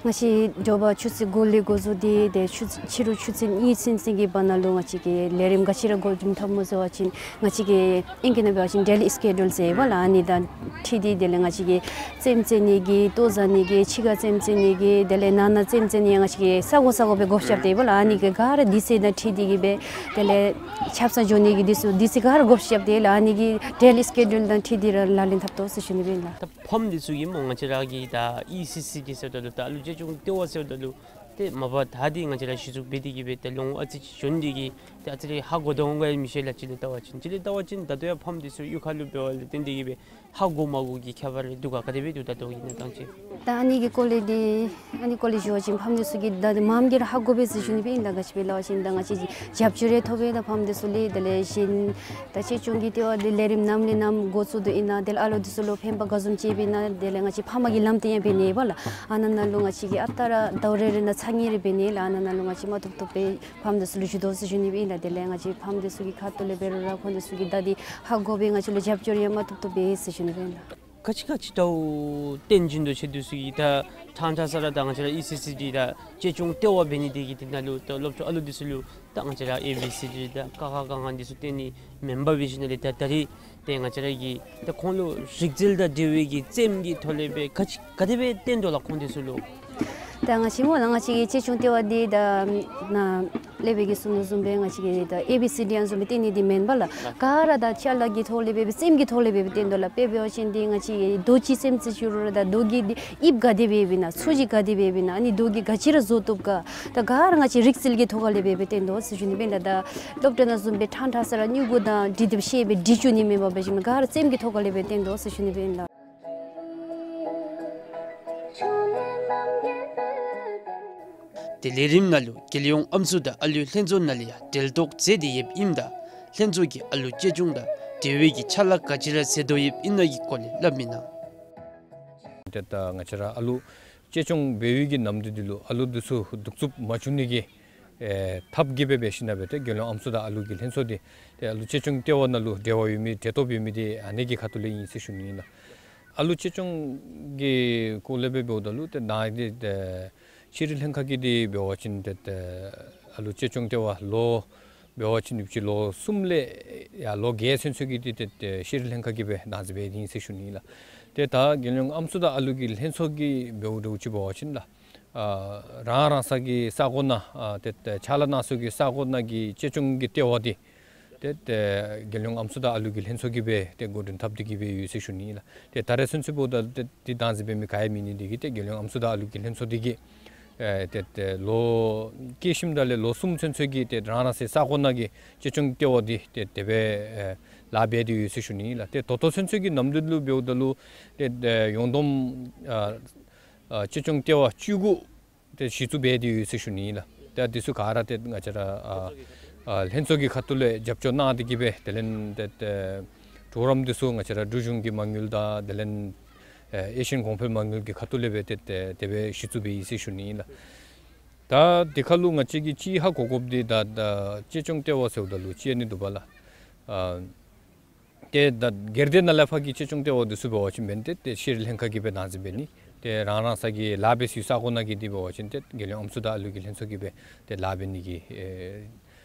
ང་བཅས་དྲོ་པ་ཆུ་ཚོད་དགུ་ལས་འགོ་བཙུགས་ཏེ་ཏེ་ཆུ་ཕྱི་རུ་ཆུ་ཚོད་གཉིས་ཚུན་ཚོད་ཀྱི་བར་ན་ལུ་ང་བཅས་ཀྱིས་ལས་རིམ་ག་ཅི་ར་འགོ་འདྲེན་འཐབ་སྨོ་ཟེར་བ་ཅིན་ང་བཅས་ཀྱིས་ཨིང་སྐད་ནང་འབད་བ་ཅིན་ཌེ་ལི་སི་ཀེ་ཌུལ་ཟེར་བ་ལགས། ཨ་ནི་དང་འཁྲིལ་ཏེ་དེ་ལས་ང་བཅས་ཀྱིས་རྩེདམོ་རྩེ་ནི་གི་ལྟོ་བཟའ་ནི་གི་ཕྱི་ཁར་རྩེདམོ་རྩེ་ནི་གི་དེ་ལས་ནང་ན་རྩེདམོ་རྩེ་ནི་ཡང་ང་བཅས་ཀྱིས་ས་གོ་ས་གོ་སྦེ་བགོ་བཤའ་རྐྱབ་སྟེ་བ་ལགས། ཨ་ནི་གི་ག་ར་དུས་ཚོད་དང་འཁྲིལ་ཏེ་གི་སྦེ་དེ་ལས་ཆབ་གསང་འགྱོ་ནི་གི་དུས་ཚོད་དུས་ཚོད་ག་ར་བགོ་བཤའ་རྐྱབ་སྟེ་ལགས། ཨ་ནི་གི་ཌེ་ལི་སི་ཀེ་ཌུལ་དང་འཁྲིལ་ཏེ་ར་ལག་ལེན་འཐབ་དོ་ཟེར་ཞུ་ནི་སྦེ་ཨིན་ལགས། ད་ཕམ་འདི་ཚུ་གིས་སྨོ་ང་བཅས་ར་གི་ད་ཨི་སི་སི་ཌི་ཟེརཝ་ད་ལུ་ད་ཨ་ལུ་གཅེས་སྐྱོང་ལྟེ་བ་ཟེརཝ་ད་ལུ་ཏེ་མ་པ་ད་འདི་ང་བཅས་ར་གཞི་བཙུགས་འབད་དེ་གི་སྦེ་ཏེ་ལོ་ངོ་ཨ་ཙི་ཅིག་བྱོན་ཏེ་གི་ཏེ་ཨ་ཙི་རེ་ཧ་གོ་དོ་འོང་ག་མི་ཤེས་ལགས། གཅིག་ལས་བལྟ་བ་ཅིན་གཅིག་ལས་བལྟ་བ་ཅིན་ད་ལྟོ་ཡང་ཕམ་འདི་ཚུ་གཡུས་ཁ་ལུ་འབད་བ་ལས་བརྟེན་ཏེ་གི་སྦེ་ཧ་གོ་མ་གོ་གི་ཁྱད་པར་རེ་འདུག་ག། ག་དེ་སྦེ་འདུག་ད་ལྟོ་གི་གནས་སྟངས་ཅིག། ད་ཨ་ནི་གི་སྐོར་ལས་འདི་ཨ་ནི་སྐོར་ལས་ཞུ་བ་ཅིན་ཕམ་འདི་ཚུ་གིས་ད་འདི་མངམ་གིས་ར་ཧ་གོ་པས་ཟེར་ཞུ་ནི་སྦེ་ཨིན་ལགས། ག་ཅི་སྦེ་སླབ་པ་ཅིན་ད་ང་བཅས་ཀྱིས་རྒྱབ་སྐྱོར་རེ་ཐོབ་པས་ད་ཕམ་འདི་ཚུ་ལས། དེ་ལས་གཞན་ད་གཅེས་སྐྱོང་གི་ལྟེ་བ་འདི་ལས་རིམ་ནམ་ལས་ནམ་འགོ་བཙུགས་དོ་ཨིན་ན། དེ་ལས་ཨ་ལུ་འདི་ཚུ་ལུ་ཕན་པ་ག་བཟུམ་ཅིག་འབད་ཨིན་ན། དེ་ལས་ང་བཅས་ཕ་མ་གི་ལམ་སྟོན་ཡང་འབད་ནི་ཨིན་པས་ལགས། ཨ་ནཱ་ནང་ལུ་ང་བཅས་ཀྱིས་ཨ་རྟག་ར་ཟླཝ་རེ་རེ་ནང་ཚར་གཉིས་རེ་འབད་ནི་ལགས། ཨ་ནཱ་ནང་ལུ་ང་བཅས་མ་བཏུབ་བཏུབ་སྦེ་ཕམ་འདི་ཚུ་ལུ་ཞུ་དོ་ཟེར་ཞུ་ནི་སྦེ་ཨིན་ལགས། དེ་ལས་ང་བཅས་ཕམ་འདི་ཚུ་གི་ཁ་ཐུག་ལས་འབད་རུང་ར་ཁོང་འདི་ཚུ་གིས་ད་འདི་ཧ་གོ་སྦེ་ང་བཅས་ལུ་རྒྱབ་སྐྱོར་ཡང་མ་བཏུབ་བཏུབ་འབད་ཟེར་ཞུ་ནི་སྦེ་ཨིན་ལགས། ག་ཅི་ག་ཅི་འདྲཝ་སྟོན་བྱིན་དོ་ཟེར་འདི་ཚུ་གིས་ད་ཕྲང་ཕྲང་ས་ར་ད་ང་བཅས་ར་ཨི་སི་སི་ཌི་དང་གཅེས་སྐྱོང་ལྟེ་བ་འབད་ནི་དེ་གིས་དེ་ནང་ལུ་ད་སློབ་ཆུང་ཨ་ལུ་འདི་ཚུ་ལུ་ད་ང་བཅས་ར་ཨེ་བི་སི་ཌི་དང་ཀ་ཁ་ག་ང་འདི་ཚུ་སྟོན་ནི་མེན་པར་འབད་ཞིནམ་ལས་ད་ད་རིས་ཏེ་ང་བཅས་ར་གིས་ད་ཁོང་ལུ་རིག་རྩལ་དང་འབྲེལ་བའི་གི་རྩེདམོ་གི་ཐོག་ལས་སྦེ་ག་ཅི་ག་དེ་སྦེ་སྟོན་དོ་ལགས་ཁོང་འདི་ཚུ་ལུ། ད་ང་བཅས་སྨོ་ལགས་ང་བཅས་ཀྱི་གཅེས་སྐྱོང་ལྟེ་བ་འདི་ད་ནཱ་ལས་སྦེ་གི་གསུང་དོ་བཟུམ་སྦེ་ང་བཅས་ཀྱི་ད་ཨེ་བི་སི་ཌི་ཡང་བཟུམ་སྦེ་སྟོན་ནི་འདི་མེན་པ་ལགས། ག་ར་ད་ཅ་ལ་གི་ཐོག་ལས་སྦེ་རྩེདམོ་གི་ཐོག་ལས་སྦེ་སྟོན་དོ་ལགས། དཔེ་འབད་བ་ཅིན་འདི་ང་བཅས་རྡོ་གི་རྩེདམོ་རྩེ་ཅི་རུང་ར་ད་རྡོ་གི་འདི་དབྱིབས་ག་དེ་སྦེ་ཨིན་ན་ཚུ་གཞི་ག་དེ་སྦེ་ཨིན་ན་ཨ་ནི་རྡོ་གི་ག་ཅི་ར་བཟོ་བཏུབ་ག་ད་ག་ར་ང་བཅས་རིག་རྩལ་གྱི་ཐོག་ལས་སྦེ་སྦེ་སྟོན་དོ་ཟེར་ཞུ་ནི་སྦེ་ཨིན་ལགས། ད་སློབ་གྲྭ་ནང་བཟུམ་སྦེ་ཕྲང་ཕྲང་ས་ར་སྨྱུ་གུ་དང་འབྲི་དེབ་ཤེས་སྦེ་འབྲི་བཅུག་ནི་མེན་པར་འབད་ཞིནམ་ག་ར་རྩེདམོ་གི་ཐོག་ལས་སྦེ་སྟོན་དོ་ཟེར་ཞུ་ནི་སྦེ་ཨིན་ལགས། ཏེ་ལས་རིམ་ནང་ལུ་རྒྱལ་ཡོངས་ཨམ་སྲུ་དང་ཨ་ལུའི་ལྷན་ཚོགས་ནང་ལས་ཡང་གྲལ་གཏོགས་མཛད་དེ་ཡོདཔ་ཨིནམ་ད་ལྷན་ཚོགས་ཀྱིས་ཨ་ལུ་གཅེས་སྐྱོང་དང་འབྲེལ་བའི་གི་ཕྱག་ལཱ་ག་ཅི་ར་མཛད་དོ་ཡོདཔ་ཨིན་ན་གི་སྐོར་ལས་སླབ་མི་གནང་། ཏེ་ད་ང་བཅས་ར་ཨ་ལུ་གཅེས་སྐྱོང་འབད་བའི་གི་ནམ་དུས་འདི་ལུ་ཨ་ལུ་འདི་ཚུ་གདུག་རྩུབ་མ་བྱུང་ནི་གི་ཨེ་ཐབས་ཀྱི་སྦེ་འབད་ཞིནམ་སྦེ་ཏེ་རྒྱལ་ཡོངས་ཨམ་སྲུ་དང་ཨ་ལུ་གི་ལྷན་ཚོགས་འདི་ཏེ་ཨ་ལུ་གཅེས་སྐྱོང་ལྟེ་བ་ནང་ལུ་འབྲེལ་བ་ཡོད་མི་འབྲེལ་གཏོགས་ཡོད་མི་འདི་ཨ་ནི་གི་ཁ་ཐུག་ལས་ཨིན་ཟེར་ཞུ་ནི་ཨིན་ལགས། ཨ་ལུ་གཅེས་སྐྱོང་གི་སྐོར་ལས་སྦེ་འབདཝ་ད་ལུ་ཏེ་ནཱ་འདི་ཏེ་ཤེས་རིག་ལྷན་ཁག་གི་འདི་འབད་བ་ཅིན་ཏེ་ཏེ་ཨ་ལུ་གཅེས་སྐྱོང་ལྟེ་བ་ལོ་འབད་བ་ཅིན་ཡུདཔ་ཅིག་ལོ་གསུམ་ལས་ཡར་ལོ་བརྒྱད་ཚུན་ཚོད་ཀྱི་འདི་ཏེ་ཏེ་ཤེས་རིག་ལྷན་ཁག་གིས་སྦེ་ནང་འཛིང་འབད་ནི་ཨིན་ཟེར་ཞུ་ནི་ཨིན་ལགས། ཏེ་ད་རྒྱལ་ཡོངས་ཨམ་སྲུ་དང་ཨ་ལུ་གི་ལྷན་ཚོགས་ཀྱི་འབདཝ་འདྲཝ་ཅིག་འབད་བ་ཅིན་ལགས། ཨ་རང་རང་སོའི་གི་ས་གོ་ནང་ཨ་ཏེ་ཏེ་ཕྱག་ལཱ་གནང་སའི་གི་ས་གོ་ནང་གི་གཅེས་སྐྱོང་གི་ལྟེ་བ་འདི་ཏེ་ཏེ་རྒྱལ་ཡོངས་ཨམ་སྲུ་དང་ཨ་ལུ་གི་ལྷན་ཚོགས་ཀྱིས་སྦེ་ཏེ་འགོ་འདྲེན་འཐབ་སྟེ་གི་སྦེ་ཡོད་ཟེར་ཞུ་ནི་ཨིན་ལགས། ཏེ་ད་རེས་ཚུན་ཚོད་འབདཝ་ད་ཏེ་འདི་བདག་འཛིན་འབད་མི་ག་ཡང་མེད་ནི་འདི་གིས་ཏེ་རྒྱལ་ཡོངས་ཨམ་སྲུ་དང་ཨ་ལུ་གི་ལྷན་ཚོགས་འདི་གིས་ཨེ་ཏེ་ཏེ་ལོ་སྐྱེས་ཞིནམ་ད་ལས་ལོ་གསུམ་ཚུན་ཚོད་ཀྱི་ཏེ་རང་རང་སོའི་ས་གོ་ནང་གི་གཅེས་སྐྱོང་ལྟེ་བ་འདི་ཏེ་དེ་སྦེ་ཨེ་ལཱ་འབད་དེ་ཡོད་ཟེར་ཞུ་ནི་ཨིན་ལགས། ཏེ་ད་ལྟོ་ཚུན་ཚོད་ཀྱི་ནམ་དུས་ལུ་འབདཝ་ད་ལུ་ཏེ་ཨེ་ཡོངས་བསྡོམས་ཨ་ཨ་གཅེས་སྐྱོང་ལྟེ་བ་བཅུ་དགུ་ཏེ་གཞི་བཙུགས་འབད་དེ་ཡོད་ཟེར་ཞུ་ནི་ཨིན་ལགས། ཏེ་འདི་ཚུ་ག་ར་ཏེ་ང་བཅས་ར་ཨ་ཨ་ལྷན་ཚོགས་ཀྱི་ཁ་ཐུག་ལས་རྒྱབ་སྐྱོར་གནང་སྟེ་གི་སྦེ་དེ་ལས་ཏེ་ཏེ་གྲོགས་རམ་འདི་ཚུ་ང་བཅས་ར་འབྲུག་གཞུང་གི་མ་དངུལ་དང་དེ་ལས་ཨེ་ཨེ་ཤི་ཡན་གོང་འཕེལ་མ་དངུལ་གྱི་ཁ་ཐུག་ལས་སྦེ་ཏེ་ཏེ་དེ་སྦེ་གཞི་བཙུགས་འབད་ཡི་ཟེར་ཞུ་ནི་ཨིན་ལགས། ད་འདི་ཁར་ལུ་ང་བཅས་ཀྱིས་གཅིག་ཧ་གོ་དགོཔ་འདི་ད་ད་གཅེས་སྐྱོང་ལྟེ་བ་ཟེརཝ་ད་ལུ་ཅིག་ཨ་ནི་འདུག་པ་ལགས། ཨ་ཏེ་ད་སྒེར་སྡེ་ནང་ལས་ཕར་གྱི་གཅེས་སྐྱོང་ལྟེ་བ་འདི་ཚུ་འབད་བ་ཅིན་འབདན་ཏེ་ཏེ་ཤེས་རིག་ལྷན་ཁག་གིས་སྦེ་ནང་འཛིང་འབད་ནི། ཏེ་རང་རང་ས་གི་ལཱ་འབད་སའི་ས་གོ་ནང་གི་འདི་འབད་བ་ཅིན་ཏེ་རྒྱལ་ཡོངས་ཨམ་སྲུ་དང་ཨ་ལུ་གི་ལྷན་ཚོགས་ཀྱིས་སྦེ་ཏེ་ལཱ་འབད་ནི་གི་ཨེ་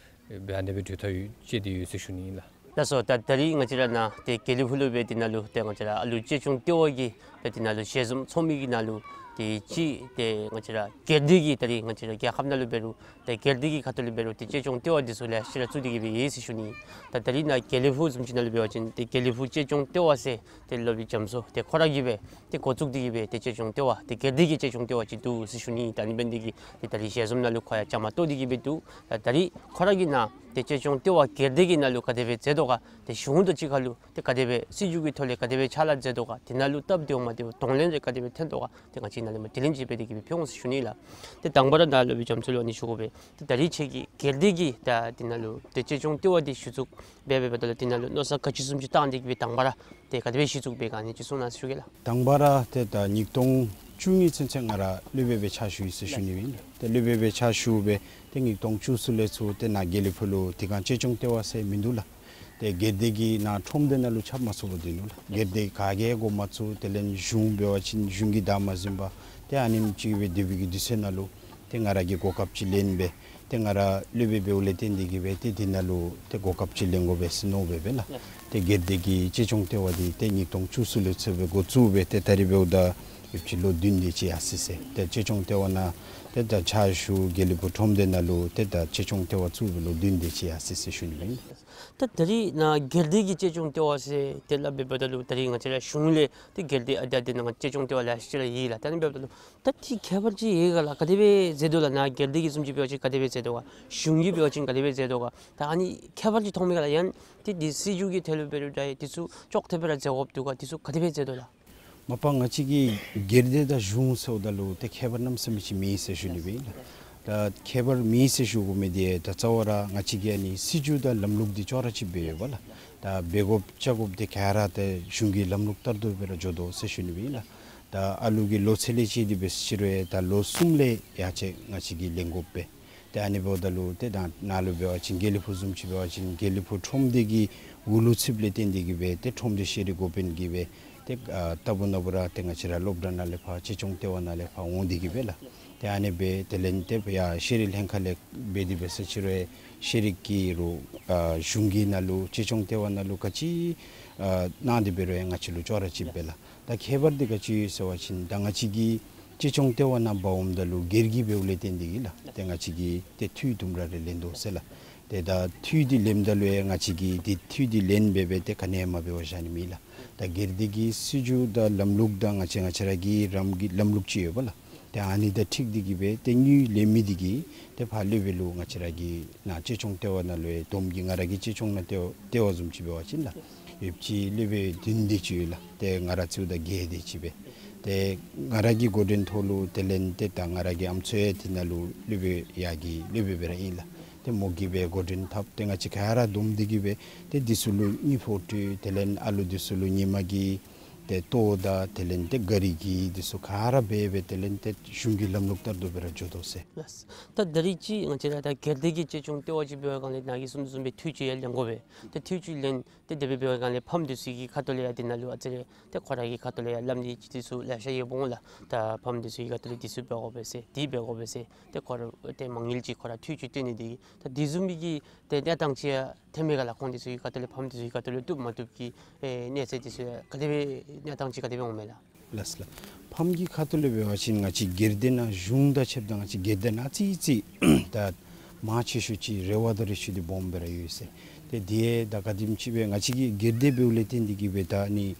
སྦེ་ཨ་ནི་སྦེ་གྲོས་ཐག་བཅད་དེ་ཡོད་ཟེར་ཞུ་ནི་ཨིན་ལགས། ལགས་སོ། ད་ད་རིས་ང་བཅས་ར་ནཱ་ཏེ་དགེ་ལེགས་ཕུག་ལུ་སྦེ་འདི་ནང་ལུ་ཏེ་ང་བཅས་ར་ཨ་ལུ་གཅེས་སྐྱོང་ལྟེ་བ་གི་ཏེ་འདི་ནང་ལུ་ཞལ་འཛོམས་ཚོགས་མི་གི་ནང་ལུ་ཏེ་ཅིག་ཏེ་ང་བཅས་ར་སྒེར་སྡེ་གི་ད་རིས་ང་བཅས་ར་རྒྱལ་ཁབ་ནང་ལུ་འབད་རུང་ཏེ་སྒེར་སྡེ་གི་ཁ་ཐུག་ལས་འབད་རུང་ཏེ་གཅེས་སྐྱོང་ལྟེ་བ་འདི་ཚུ་ལེ་ཤ་ར་བཙུགས་ཏེ་གི་སྦེ་ཡོད་ཟེར་ཞུ་ནི། ད་ད་རིས་ནཱ་དགེ་ལེགས་ཕུག་བཟུམ་ཅིག་ནང་ལུ་འབད་བ་ཅིན་ཏེ་དགེ་ལེགས་ཕུག་གཅེས་སྐྱོང་ལྟེ་བ་ཟེར་ཏེ་སློབ་དཔོན་རྒྱ་མཚོ་ཏེ་ཁོ་ར་གིས་སྦེ་ཏེ་འགོ་བཙུགས་ཏེ་གི་སྦེ་ཏེ་གཅེས་སྐྱོང་ལྟེ་བ་ཏེ་སྒེར་སྡེ་གི་གཅེས་སྐྱོང་ལྟེ་བ་ཅིག་འདུག་ཟེར་ཞུ་ནི། ད་ཨ་ནི་འབད་ནི་འདི་གིས་ཏེ་ད་རིས་ཞལ་འཛོམས་ནང་ལུ་ཁོ་ཡང་བཅའ་མར་གཏོགས་ཏེ་གི་སྦེ་འདུག། ད་ད་རིས་ཁོ་ར་གིས་ནཱ་ཏེ་གཅེས་སྐྱོང་ལྟེ་བ་སྒེར་སྡེ་གི་ནང་ལུ་ག་དེ་སྦེ་མཛད་དོ་ག། ཏེ་གཞུང་དང་གཅིག་ཁར་ལུ་ཏེ་ག་དེ་སྦེ་སྲིད་བྱུས་ཀྱི་ཐོག་ལས་ག་དེ་སྦེ་ཕྱག་ལཱ་མཛད་དོ་ག། དེ་ནང་ལུ་སྟབས་བདེཝ་མ་བདེཝ་གདོང་ལེན་རེ་ག་དེ་སྦེ་ཐོན་དོ་ག། ཏེ་ང་བཅས་ནཱ་ལས་མར་དྲི་ལན་ཅིག་འབད་དེ་གི་སྦེ་ཕུལ་འོང་ཟེར་ཞུ་ནི་ལགས། ཏེ་དང་པ་ར་ནཱ་སློབ་དཔོན་རྒྱ་མཚོ་ལུ་ཨ་ནི་ཞུ་དགོ་པས། ཏེ་ད་རིས་ཁྱེད་ཀྱིས་སྒེར་སྡེ་གི་ད་འདི་ནང་ལུ་ཏེ་གཅེས་སྐྱོང་ལྟེ་བ་འདི་གཞི་བཙུགས་འབད་འབདཝ་ད་ལུ་འདི་ནང་ལུ་མནོ་བསམ་ག་ཅི་བཟུམ་ཅིག་བཏང་སྟེ་གི་སྦེ་དང་པ་ར་ཏེ་ག་དེ་སྦེ་གཞི་བཙུགས་འབད་ག་ཨ་ནི་ཅིག་གསུང་གནང་ཟེར་ཞུ་གེ་ལགས། དང་པ་ར་ཏེ་ད་ཉིས་སྟོང་བཅུ་གཉིས་ཚུན་ཚོད་ང་ར་སློབ་དཔོན་སྦེ་ཕྱག་ཞུ་ཡི་ཟེར་ཞུ་ནི་ཨིན། ཏེ་སློབ་དཔོན་སྦེ་ཕྱག་ཞུ་སྦེ་ཏེ་ཉིས་སྟོང་བཅུ་གསུམ་ལས་ཚུར་ཏེ་ནཱ་དགེ་ལེགས་ཕུག་ལུ་དེ་སྒང་གཅེས་སྐྱོང་ལྟེ་བ་ཟེར་མིན་འདུག་ལགས། ཏེ་སྒེར་སྡེ་གི་ནཱ་ཁྲོམ་སྡེ་ནང་ལུ་ཁྱབ་མ་ཚུགས་པར་སྡོད་ནུག་ལགས། སྒེར་སྡེ་ག་གིས་འགོ་མ་བཙུགས། དེ་ལས་གཞུང་འབད་བ་ཅིན་གཞུང་གིས་བདའ་མ་ཟུན་པར་ཏེ་ཨ་ནེམ་ཅིག་སྦེ་སྡོད་པའི་གི་དུས་ཚོད་ནང་ལུ་ཏེ་ང་ར་གིས་གོ་སྐབས་ཅིག་ལེན་སྦེ་ཏེ་ང་ར་སློབ་དཔོན་འབདཝ་ལས་བརྟེན་ཏེ་གི་སྦེ་ཏེ་འདི་ནང་ལུ་ཏེ་གོ་སྐབས་ཅིག་ལེན་དགོ་པས་ཟེར་མནོ་སྦེ་སྦེ་ལགས། ཏེ་སྒེར་སྡེ་གི་གཅེས་སྐྱོང་ལྟེ་བ་འདི་ཏེ་ཉིས་སྟོང་བཅུ་གསུམ་ལས་ཚུར་སྦེ་འགོ་བཙུགས་སྦེ་ཏེ་ད་རིས་འབདཝ་ད་ཡོདཔ་ཅིག་ལོ་བདུན་དེ་ཅིག་ཡར་སོ་ཡི་ཟེར། ཏེ་གཅེས་སྐྱོང་ལྟེ་བ་ནང་ཏེ་ད་ཕྱག་ཞུ་དགེ་ལེགས་ཕུག་ཁྲོམ་སྡེ་ནང་ལུ་ཏེ་ད་གཅེས་སྐྱོང་ལྟེ་བ་བཙུགས་པའི་ལོ་བདུན་དེ་ཅིག་ཡར་སོ་ཡི་ཟེར་ཞུ་ནི་ཨིན། ད་ད་རིས་ནཱ་སྒེར་སྡེ་གི་གཅེས་སྐྱོང་ལྟེ་བ་ཟེར་ཏེ་སླབ་འབདཝ་ད་ལུ་ད་རིས་ང་བཅས་ར་གཞུང་ལས་ཏེ་སྒེར་སྡེ་ཨ་དེ་ཨ་དེ་ནང་གཅེས་སྐྱོང་ལྟེ་བ་ལེ་ཤ་ར་ཡོད་ལགས། ད་ཨ་ནི་འབདཝ་ད་ལུ་ད་འདི་ཁྱད་པར་ཅིག་ཡོད་ག་ལགས། ག་དེ་སྦེ་མཛད་དོ་ལགས། ནཱ་སྒེར་སྡེ་གི་བཟུམ་ཅིག་འབད་བ་ཅིན་ག་དེ་སྦེ་མཛད་དོ་ག། གཞུང་གིས་འབད་བ་ཅིན་ག་དེ་སྦེ་མཛད་དོ་ག། ད་ཨ་ནི་ཁྱད་པར་ཅིག་མཐོངམ་མས་ག་ལགས། ཡང་ཏེ་འདི་སྲིད་བྱུས་ཀྱི་ཐད་ལུ་འབད་རུང་ད་འདི་ཚུ་ཅོག་འཐདཔ་སྦེ་ར་མཛད་དགོཔ་འདུག་ག། འདི་ཚུ་ག་དེ་སྦེ་མཛད་དོ་ལགས། མ་པ་ང་བཅས་ཀྱི་སྒེར་སྡེ་དང་གཞུང་ཟེརཝ་ད་ལུ་ཏེ་ཁྱད་པར་གནམ་མེད་ས་མེད་ཅིག་མེད་ཟེར་ཞུ་ནི་སྦེ་ཨིན་ལགས། ད་ཁྱད་པར་མེད་ཟེར་ཞུ་དགོ་མི་འདི་ད་རྩ་བ་ར་ང་བཅས་ཀྱི་ཨ་ནི་སྲིད་བྱུས་དང་ལམ་ལུགས་འདི་ཅོག་ར་གཅིག་སྦེ་ཡོདཔ་ལགས། ད་འབད་དགོཔ་བཅའ་དགོཔ་འདི་ག་ར་ཏེ་གཞུང་གི་ལམ་ལུགས་ལྟར་དུ་སྦེ་ར་འགྱོ་དོ་ཟེར་ཞུ་ནི་སྦེ་ཨིན་ལགས། ད་ཨ་ལུ་གི་ལོ་ཚད་ལས་བཅད་དེ་འབད་ཟེར་ཅི་རུང་ད་ལོ་གསུམ་ལས་ཡར་ཅིག་ང་བཅས་ཀྱིས་ལེན་དགོ་པས། ཏེ་ཨ་ནི་འབདཝ་ད་ལུ་ཏེ་ད་ནཱ་ལུ་འབད་བ་ཅིན་དགེ་ལེགས་ཕུག་བཟུམ་ཅིག་འབད་བ་ཅིན་དགེ་ལེགས་ཕུག་ཁྲོམ་སྡེ་གི་འོག་ལུ་ཚུདཔ་ལས་བརྟེན་ཏེ་གི་སྦེ་ཏེ་ཁྲོམ་སྡེ་ཤེས་རིག་འགོ་དཔོན་གྱིས་སྦེ་ཏེ་ཨ་ལྟ་བུ་ན་བུ་ར་ཏེ་ང་བཅས་ར་སློབ་གྲྭ་ནང་ལས་ཕར་གཅེས་སྐྱོང་ལྟེ་བ་ནང་ལས་ཕར་འོང་སྟེ་གི་སྦེ་ལགས། ཏེ་ཨ་ནི་སྦེ་དེ་ལས་ཏེ་ཡར་ཤེས་རིག་ལྷན་ཁག་ལས་འབད་དེ་འབད་ཟེར་ཅི་རུང་ཤེས་རིག་གི་རུང་ཨ་གཞུང་གི་ནང་ལུ་གཅེས་སྐྱོང་ལྟེ་བ་ནང་ལུ་ག་ཅི་ཨ་གནང་སྟེ་འབད་རུང་ཡང་ང་བཅས་ལུ་ཅོག་ར་གཅིག་སྦེ་ལགས། ད་ཁྱད་པར་འདི་ག་ཅི་ཡོད་ཟེར་བ་ཅིན་ད་ང་བཅས་ཀྱི་གཅེས་སྐྱོང་ལྟེ་བ་ནང་འབག་འོངམ་ད་ལུ་སྒེར་གྱི་འབདཝ་ལས་བརྟེན་ཏེ་གི་ལགས། ཏེ་ང་བཅས་ཀྱིས་ཏེ་འཐུས་དུམ་གྲ་རེ་ལེན་དོ་ཟེར་ལགས། ཏེ་ད་འཐུས་འདི་ལེནམ་ད་ལུ་ཡང་ང་བཅས་ཀྱིས་ཏེ་འཐུས་འདི་ལེན་སྦེ་སྦེ་ཏེ་ག་ནི་ཡང་མ་འབད་བར་བཞག་ནི་མེད་ལགས། ད་སྒེར་སྡེ་གི་སྲིད་བྱུས་དང་ལམ་ལུགས་དང་ང་བཅས་ང་བཅས་ར་གི་རང་གི་ལམ་ལུགས་ཅིག་ཡོདཔ་ལགས། ཏེ་ཨ་ནི་དང་འཁྲིལ་ཏེ་གི་སྦེ་ཏེ་དངུལ་ལེན་མི་འདི་གིས་ཏེ་ཕར་སློབ་དཔོན་ལུ་ང་བཅས་ར་གི་ནཱ་གཅེས་སྐྱོང་ལྟེ་བ་ནང་ལུ་ཡང་བསྡོམས་ཀྱིས་ང་ར་གི་གཅེས་སྐྱོང་ནང་ལྟེ་བ་ལྟེ་བ་བཟུམ་ཅིག་འབད་བ་ཅིན་ལགས། ཡོདཔ་ཅིག་སློབ་དཔོན་བདུན་དེ་ཅིག་ཡོད་ལགས། ཏེ་ང་ར་བརྩིཝ་ད་བརྒྱད་དེ་ཅིག་སྦེ། ཏེ་ང་ར་གི་འགོ་འདྲེན་ཐོག་ལུ་དེ་ལས་ཏེ་ད་ང་ར་གི་ཨམ་སྲུ་ཡང་དེ་ནང་ལུ་སློབ་དཔོན་ཡར་གྱི་སློབ་དཔོན་སྦེ་ར་ཨིན་ལགས། ཏེ་མོ་གིས་སྦེ་འགོ་འདྲེན་འཐབ། ཏེ་ང་བཅས་ག་ར་བསྡོམས་ཏེ་གི་སྦེ་ཏེ་འདི་ཚུ་ལུ་དངུལ་ཕོག་ཁྲལ་དེ་ལས་ཨ་ལུ་འདི་ཚུ་ལུ་ཉིན་མ་གི་ཏེ་ལྟོ་དང་དེ་ལས་ཏེ་གཱ་རི་གི་འདི་ཚུ་ག་ར་འབད་སྦེ་དེ་ལས་ཏེ་གཞུང་གི་ལམ་ལུགས་ལྟར་དུ་སྦེ་ར་འགྱོ་དོ་ཟེར། ལགས། ད་ད་རིས་ཅིག་ང་བཅས་ར་ད་སྒེར་སྡེ་གི་གཅེས་སྐྱོང་ལྟེ་བ་ཅིག་འབད་བའི་སྒང་ལས་ནཱ་གིས་གསུངས་དོ་བཟུམ་སྦེ་འཐུས་ཅིག་ཡང་ལེན་དགོ་པས། ཏེ་འཐུས་ཅིག་ལེན་ཏེ་དེ་སྦེ་འབད་བའི་སྒང་ལས་ཕམ་འདི་ཚུ་གི་ཁ་ཐུག་ལས་ཡང་དེ་ནང་ལུ་ཨ་ཙི་རེ་ཏེ་ཁོ་ར་གི་ཁ་ཐུག་ལས་ཡང་སླབ་ནི་ཅིག་འདི་ཚུ་ལེ་ཤ་ཡོདཔ་འོང་ལགས། ད་ཕམ་འདི་ཚུ་གི་ཁ་ཐུག་ལས་འདི་ཚུ་འབད་དགོ་པས་ཟེར་འདི་འབད་དགོ་པས་ཟེར་ཏེ་ཁོ་ར་ཏེ་མ་དངུལ་ཅིག་ཁོ་ར་འཐུས་ཅིག་བཏོན་ནི་འདི་ད་འདི་བཟུམ་མའི་གི་ཏེ་གནས་སྟངས་ཅིག་ཡང་ཐོནམ་མས་ག་ལགས། ཁོང་འདི་ཚུ་གི་ཁ་ཐུག་ལས་ཕམ་འདི་ཚུ་གི་ཁ་ཐུག་ལས་བཏུབ་མ་བཏུབ་ཀྱི་ཨེ་གནས་ཚད་འདི་ཚུ་ཡང་ག་དེ་སྦེ་གནས་སྟངས་ཅིག་ག་དེ་སྦེ་འོངམ་མས་ལགས། ལགས་ལགས། ཕམ་གྱི་ཁ་ཐུག་ལས་འབད་བ་ཅིན་ང་བཅས་སྒེར་སྡེ་ནང་གཞུང་དང་ཕྱདཔ་ད་ང་བཅས་སྒེར་སྡེ་ནང་ཨ་ཙི་ཅིག་ད་མང་ཆེ་ཤོས་ཅིག་རེ་བ་དང་རེ་ཞུ་འདི་སྦོམ་སྦེ་ར་ཡོད་ཟེར། ཏེ་དེ་ད་ག་དེམ་ཅིག་སྦེ་ང་བཅས་ཀྱི་སྒེར་སྡེ་འབདཝ་ལས་བརྟེན་ཏེ་གི་སྦེ་ད་ནི་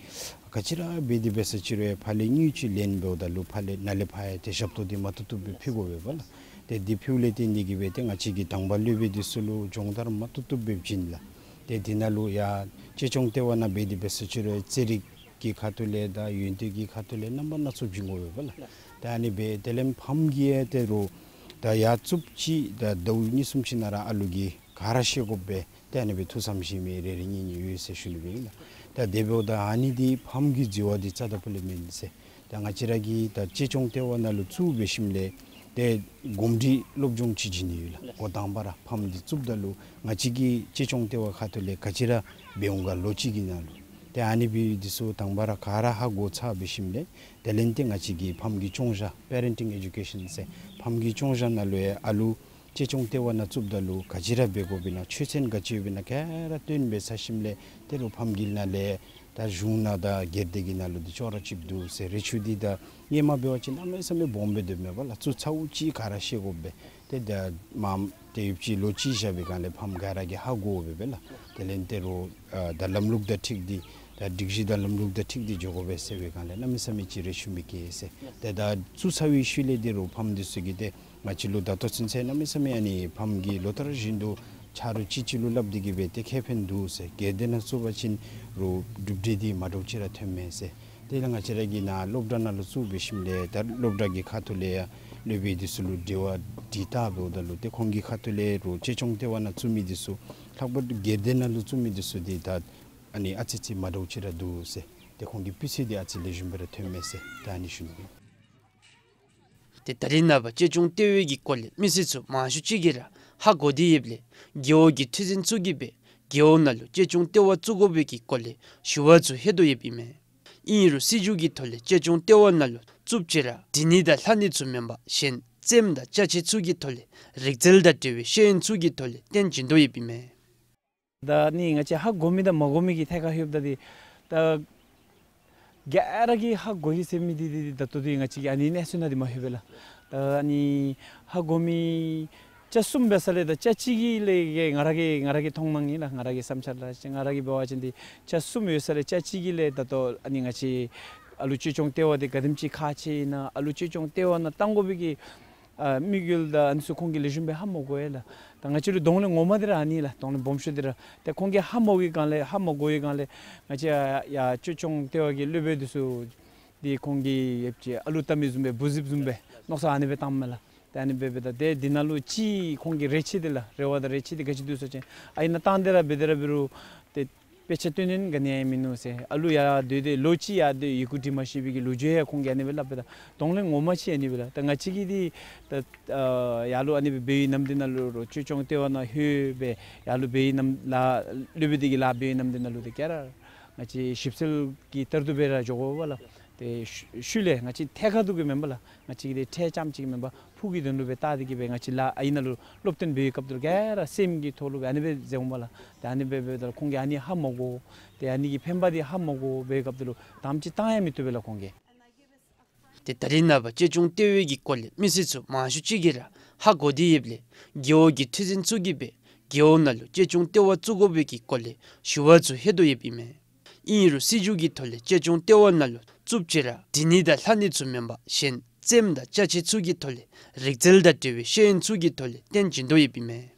ག་ཅི་ར་འབད་དེ་འབད་ཟེར་ཅི་རུང་ཕར་ལས་དངུལ་ཅིག་ལེན་འབདཝ་ད་ལུ་ཕར་ལས་ནཱ་ལས་ཕར་ཡང་ཏེ་ཞབས་ཏོག་འདི་མ་བཏུབ་བཏུབ་སྦེ་ཕུལ་དགོ་པས་ལགས། ཏེ་འདི་ཕུལཝ་ལས་བརྟེན་ཏེ་གི་སྦེ་ཏེ་ང་བཅས་ཀྱིས་དང་པ་སློབ་དཔོན་འདི་ཚུ་ལུ་སྦྱོང་བརྡར་མ་བཏུབ་བཏུབ་སྦེ་བྱིན་ལགས། ཏེ་དེ་ནང་ལུ་ཡང་གཅེས་སྐྱོང་ལྟེ་བ་ནང་འབད་དེ་འབད་ཟེར་ཅི་རུང་རྩེད་རིགས་ཀྱི་ཁ་ཐུག་ལས་དང་ཡོན་ཏན་གྱི་ཁ་ཐུག་ལས་རྣམ་པ་སྣ་ཚོགས་བྱིན་དགོ་པས་ལགས། ཏེ་ཨ་ནི་སྦེ་དེ་ལས་ཕམ་གྱི་ཡང་ཏེ་རུང་ད་ཡར་བཙུགསཔ་ཅིག་ད་ཟླཝ་གཉིས་གསུམ་ཅིག་ནང་ར་ཨ་ལུ་གིས་ག་ར་ཤེས་དགོ་པས། ཏེ་ཨ་ནི་སྦེ་ཐུགས་བསམ་བཞེས་མི་རེ་རེ་གཉིས་གཉིས་ཡོད་ཟེར་ཞུ་ནི་སྦེ་ཨིན་ལགས། ད་དེ་འབདཝ་ད་ཨ་ནི་འདི་ཕམ་གྱི་འཛོལ་བ་འདི་རྩ་དང་ཕུ་ལས་མེན་ཟེར། ད་ང་བཅས་ར་གིས་ད་གཅེས་སྐྱོང་ལྟེ་བ་ནང་ལུ་བཙུགས་འབད་ཞིནམ་ལས་ཏེ་གོམས་འདྲིས་སློབ་སྦྱོང་ཅིག་བྱིན་ནི་ཡོད་ལགས། འགོ་དང་པ་ར་ཕམ་འདི་བཙུགསཔ་ད་ལུ་ང་བཅས་ཀྱི་གཅེས་སྐྱོང་ལྟེ་བ་ཁ་ཐུག་ལས་ག་ཅི་ར་འབད་འོང་ག་ལོ་གཅིག་གི་ནང་ལུ། ཏེ་ཨ་ནི་སྦེ་འདི་ཚུ་དང་པ་ར་ག་ར་ཧ་གོ་ཚར་བའི་ཤུལ་ལས་དེ་ལས་ཏེ་ང་བཅས་ཀྱི་ཕམ་གྱི་སྐྱོང་བཞག་པེ་རེན་ཊིང་ཨེ་ཌུ་ཀེ་ཤཱན་ཟེར་ཕམ་གྱི་སྐྱོང་བཞག་ནང་ལུ་ཡང་ཨ་ལུ་གཅེས་སྐྱོང་ལྟེ་བ་ནང་བཙུགསཔ་ད་ལུ་ག་ཅི་ར་འབད་དགོཔ་ཨིན་ན་ཆོས་ཚན་ག་ཅི་ཡོདཔ་ཨིན་ན་ག་ར་སྟོན་སྦེ་ཚར་ཞིནམ་ལས་ཏེ་རུང་ཕམ་གི་ནང་ལས་ད་གཞུང་ནང་དང་སྒེར་སྡེ་གི་ནང་ལུ་འདི་ཅོག་ར་ཅིག་འདུག་ཟེར། རེ་ཆུང་འདི་ད་སྔོན་མ་འབད་བ་ཅིན་གནམ་མེད་ས་མེད་སྦོམ་སྦེ་སྡོདཔ་མས་པ་ལགས། བཙུགས་ཚརཝ་ཅིག་ག་ར་ཤེས་དགོ་པས། ཏེ་ད་མ་ཏེ་ཡུདཔ་ཅིག་ལོ་གཅིག་བཞག་པའི་སྒང་ལས་ཕམ་ག་ར་གིས་ཧ་གོ་འོང་པས་ལགས། དེ་ལས་ཏེ་རུང་ཨ་ད་ལམ་ལུགས་དང་འཁྲིལ་ཏེ་ད་སྒྲིག་གཞི་དང་ལམ་ལུགས་དང་འཁྲིལ་ཏེ་འགྱོ་དགོ་པས་ཟེར་བའི་སྒང་ལས་གནམ་མེད་ས་མེད་ཅིག་རེ་ཆུང་མི་སྐྱེ་ཟེར། ཏེ་ད་བཙུགས་ཚར་བའི་ཤུལ་ལས་ཏེ་རུང་ཕམ་འདི་ཚུ་གིས་ཏེ་ང་བཅས་ལུ་ད་ལྟོ་ཚུན་ཚོད་གནམ་མེད་ས་མེད་ཨ་ནི་ཕམ་གྱིས་ལོ་ལྟར་བཞིན་དུ་ཆ་རོགས་གཅིག་གཅིག་ལུ་སླབ་སྟེ་གིས་སྦེ་ཏེ་ཁེ་ཕན་འདུག་ཟེར། སྒེར་སྡེ་ནང་བཙུགས་པ་ཅིན་རུང་གྲུབ་འབྲས་འདི་མ་འདྲཝ་ཅིག་ར་ཐོནམ་མས་ཟེར། དེ་ལས་ང་བཅས་ར་གི་ནཱ་སློབ་གྲྭ་ནང་ལུ་བཙུགས་འབད་ཞིནམ་ལས་ད་སློབ་གྲྭ་གི་ཁ་ཐུག་ལས་ཡང་སློབ་དཔོན་འདི་ཚུ་ལུ་འབྲེལ་བ་འདི་བལྟ་འབདཝ་ད་ལུ་ཏེ་ཁོང་གི་ཁ་ཐུག་ལས་རུང་གཅེས་སྐྱོང་ལྟེ་བ་ནང་བཙུགས་མི་འདི་ཚུ་ལྷག་པར་དུ་སྒེར་སྡེ་ནང་ལུ་བཙུགས་མི་འདི་ཚུ་འདི་ད་ཨ་ནི་ཨ་ཙི་ཙི་མ་འདྲཝ་ཅིག་ར་འདུག་ཟེར། ཏེ་ཁོང་གི་སྤུས་ཚད་འདི་ཨ་ཙི་ལེགས་ཤོམ་སྦེ་ར་ཐོནམ་མས་ཟེར་ད་ཨ་ནི་ཞུ་ནི་ཨིན། ཏེ་ད་རེས་ནངས་པ་གཅེས་སྐྱོང་ལྟེ་བའི་གི་སྐོར་ལས་མི་སེར་ཚུ་མང་ཤོས་ཅིག་གིས་ར་ཧ་གོ་སྟེ་ཡོདཔ་ལས་རྒེད་འོག་གི་ཁྲི་འཛིན་ཚུ་གིས་སྦེ་རྒེད་འོག་ནང་ལུ་གཅེས་སྐྱོང་ལྟེ་བ་བཙུགས་དགོ་པའི་གི་སྐོར་ལས་ཞུ་བ་ཚུ་ལྷོད་དོ་ཡོདཔ་ཨིན་མས། ཨིན་རུང་སྲིད་བྱུས་ཀྱི་ཐོག་ལས་གཅེས་སྐྱོང་ལྟེ་བ་ནང་ལུ་བཙུགསཔ་ཅིག་ར་འབྲི་ནི་དང་ལྷག་ནི་ཚུ་མེན་པར་གཞན་རྩེདམོ་དང་ཅ་ཆས་ཚུ་གི་ཐོག་ལས་རིག་རྩལ་དང་འབྲེལ་བའི་ཤེས་ཡོན་ཚུ་གི་ཐོག་ལས་སྟོན་བྱིན་དོ་ཡོདཔ་ཨིན་མས། ད་ནི་ང་བཅས་ཧ་གོ་མི་དང་མ་གོ་མི་གི་ཐད་ཁར་ལྷོདཔ་ད་འདི་ད་ག་ར་གིས་ཧ་གོ་ཡི་ཟེར་མི་འདི་འདི་འདི་ད་ལྟོ་འདི་ང་བཅས་ཀྱི་ཨ་ནི་གནས་ཚུལ་ནང་འདི་མ་ལྷོད་པས་ལགས། ད་ཨ་ནི་ཧ་གོ་མི་ཅ་གསུམ་འབད་ས་ལས་ད་ཅ་གཅིག་གི་ལས་ཀྱི་ང་ར་གི་ང་ར་གི་མཐོང་སྣང་ཨིན་ལགས། ང་ར་གི་བསམ་འཆར་ལགས། ང་ར་གིས་འབད་བ་ཅིན་འདི་ཅ་གསུམ་ཡོད་ས་ལས་ཅ་གཅིག་གི་ལས་ད་ལྟོ་ཨ་ནི་ང་བཅས་ཨ་ལུ་གཅེས་སྐྱོང་ལྟེ་བ་འདི་ག་དེམ་ཅིག་ཁག་ཆེ་ཨིན་ན་ཨ་ལུ་གཅེས་སྐྱོང་ལྟེ་བ་ནང་བཏང་དགོ་པའི་གི་ཨ་དམིགས་ཡུལ་དང་ཨ་ནི་ཚུ་ཁོང་གིས་ལེགས་ཤོམ་སྦེ་ཧ་མ་གོ་ཡི་ལགས། ད་ང་བཅས་ལུ་གདོང་ལེན་ངོ་མ་འདི་ར་ཨ་ནི་ལགས། གདོང་ལེན་སྦོམ་ཤོས་འདི་ར། ཏེ་ཁོང་གིས་ཧ་མ་གོ་བའི་སྒང་ལས་ཧ་མ་གོ་བའི་སྒང་ལས་ང་བཅས་ཡར་ཡར་གཅེས་སྐྱོང་ལྟེ་བ་གི་སློབ་དཔོན་འདི་ཚུ་འདི་ཁོང་གིས་ཡོདཔ་ཅིག་ཨ་ལུ་བལྟ་མི་བཟུམ་སྦེ་འབུ་རྫིཔ་བཟུམ་སྦེ་མནོ་བསམ་ཨ་ནི་སྦེ་བཏངམ་མས་ལགས། ཏེ་ཨ་ནི་སྦེ་འབདཝ་ད་ཏེ་འདི་ནང་ལུ་ཅིག་ཁོང་གི་རེ་ཆེ་འདི་ལགས། རེ་བ་དང་རེ་ཆེ་འདི་ག་ཅི་འདུག་ཟེར་བ་ཅིན་ཨ་ཡིག་ནང་བཏང་སྟེ་ར་འབད་དེ་ར་འབད་རུང་ཏེ་དཔེ་ཆ་སྟོན་ནི་ག་ནི་ཡང་མིན་ནུག་ཟེར། ཨ་ལུ་ཡར་སྡོད་དེ་ལོ་གཅིག་ཡར་སྡོད་ཡི་གུ་འབྲི་མ་ཤེས་པའི་གི་ལོ་རྒྱུས་ཡང་ཁོང་གིས་ཨ་ནི་སྦེ་སླབ་པས། ད་གདོང་ལེན་ངོ་མ་ཅིག་ཨ་ནི་སྦེ་ལགས། ད་ང་བཅས་ཀྱིས་འདི་ད་ཨ་ཡར་ལུ་ཨ་ནི་སྦེ་འབད་བའི་ནམ་འདི་ནང་ལུ་རོགས་གཅེས་སྐྱོང་ལྟེ་བ་ནང་ལྷོད་སྦེ་ཡར་ལུ་འབད་བའི་ནམ་ལཱ་སློབ་དཔོན་འདི་གིས་ལཱ་འབད་བའི་ནམ་འདི་ནང་ལུ་འདི་ག་ར་ང་བཅས་ཞིབ་འཚོལ་གྱི་ལྟར་དུ་སྦེ་ར་འགྱོ་དགོ་པས་ལགས། ཏེ་ཤུལ་ལས་ང་བཅས་ཐད་ཀར་དུ་གི་མེན་པས་ལགས། ང་བཅས་ཀྱིས་འདི་ཁྲལ་རྐྱངམ་ཅིག་མེན་པར་ཕུགས་ཀྱི་དོན་ལུ་སྦེ་བལྟ་སྟེ་གིས་སྦེ་ང་བཅས་ལཱ་ཨ་ཡིག་ནང་ལུ་སློབ་སྟོན་འབད་བའི་སྐབས་ལུ་ག་ར་སེམས་ཀྱི་ཐོག་ལུ་སྦེ་ཨ་ནི་སྦེ་མཛད་འོང་པས་ལགས། ཏེ་ཨ་ནི་སྦེ་འབདཝ་ད་ཁོང་གིས་ཨ་ནི་ཧ་མ་གོ། ཏེ་ཨ་ནི་གི་ཕན་པ་འདི་ཧ་མ་གོ་བའི་སྐབས་ལུ་དེམ་ཅིག་བཏང་ཡང་མི་བཏུབ་པས་ལགས་ཁོང་གིས། ཏེ་ད་རེས་ནངས་པ་གཅེས་སྐྱོང་ལྟེ་བའི་གི་སྐོར་ལས་མི་སེར་ཚུ་མང་ཤོས་ཅིག་གིས་ར་ཧ་གོ་སྟེ་ཡོདཔ་ལས་རྒེད་འོག་གི་ཁྲི་འཛིན་ཚུ་གིས་སྦེ་རྒེད་འོག་ནང་ལུ་གཅེས་སྐྱོང་ལྟེ་བ་བཙུགས་དགོ་པའི་གི་སྐོར་ལས་ཞུ་བ་ཚུ་ལྷོད་དོ་ཡོདཔ་ཨིན་མས། ཨིན་རུང་སྲིད་བྱུས་ཀྱི་ཐོག་ལས་གཅེས་སྐྱོང་ལྟེ་བ་ནང་ལུ་བཙུགསཔ་ཅིག་ར་འབྲི་ནི་དང་ལྷག་ནི་ཚུ་མེན་པར་གཞན་རྩེདམོ་དང་ཅ་ཆས་ཚུ་གི་ཐོག་ལས་རིག་རྩལ་དང་འབྲེལ་བའི་ཤེས་ཡོན་ཚུ་གི་ཐོག་ལས་སྟོན་བྱིན་དོ་ཡོདཔ་ཨིན་མས།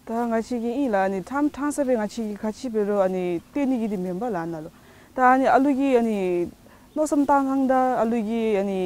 ད་ང་བཅས་ཀྱིས་ཨིན་ལགས་ཨ་ནི་ཕྲང་ཕྲང་ས་སྦེ་ང་བཅས་ཀྱིས་ག་ཅི་འབད་རུང་ཨ་ནི་སྟོན་ནི་གི་འདི་མེན་པས་ལགས་ནཱ་ལུ། ད་ཨ་ནི་ཨ་ལུ་གི་ཨ་ནི་མནོ་བསམ་བཏང་ཐངས་དང་ཨ་ལུ་གི་ཨ་ནི་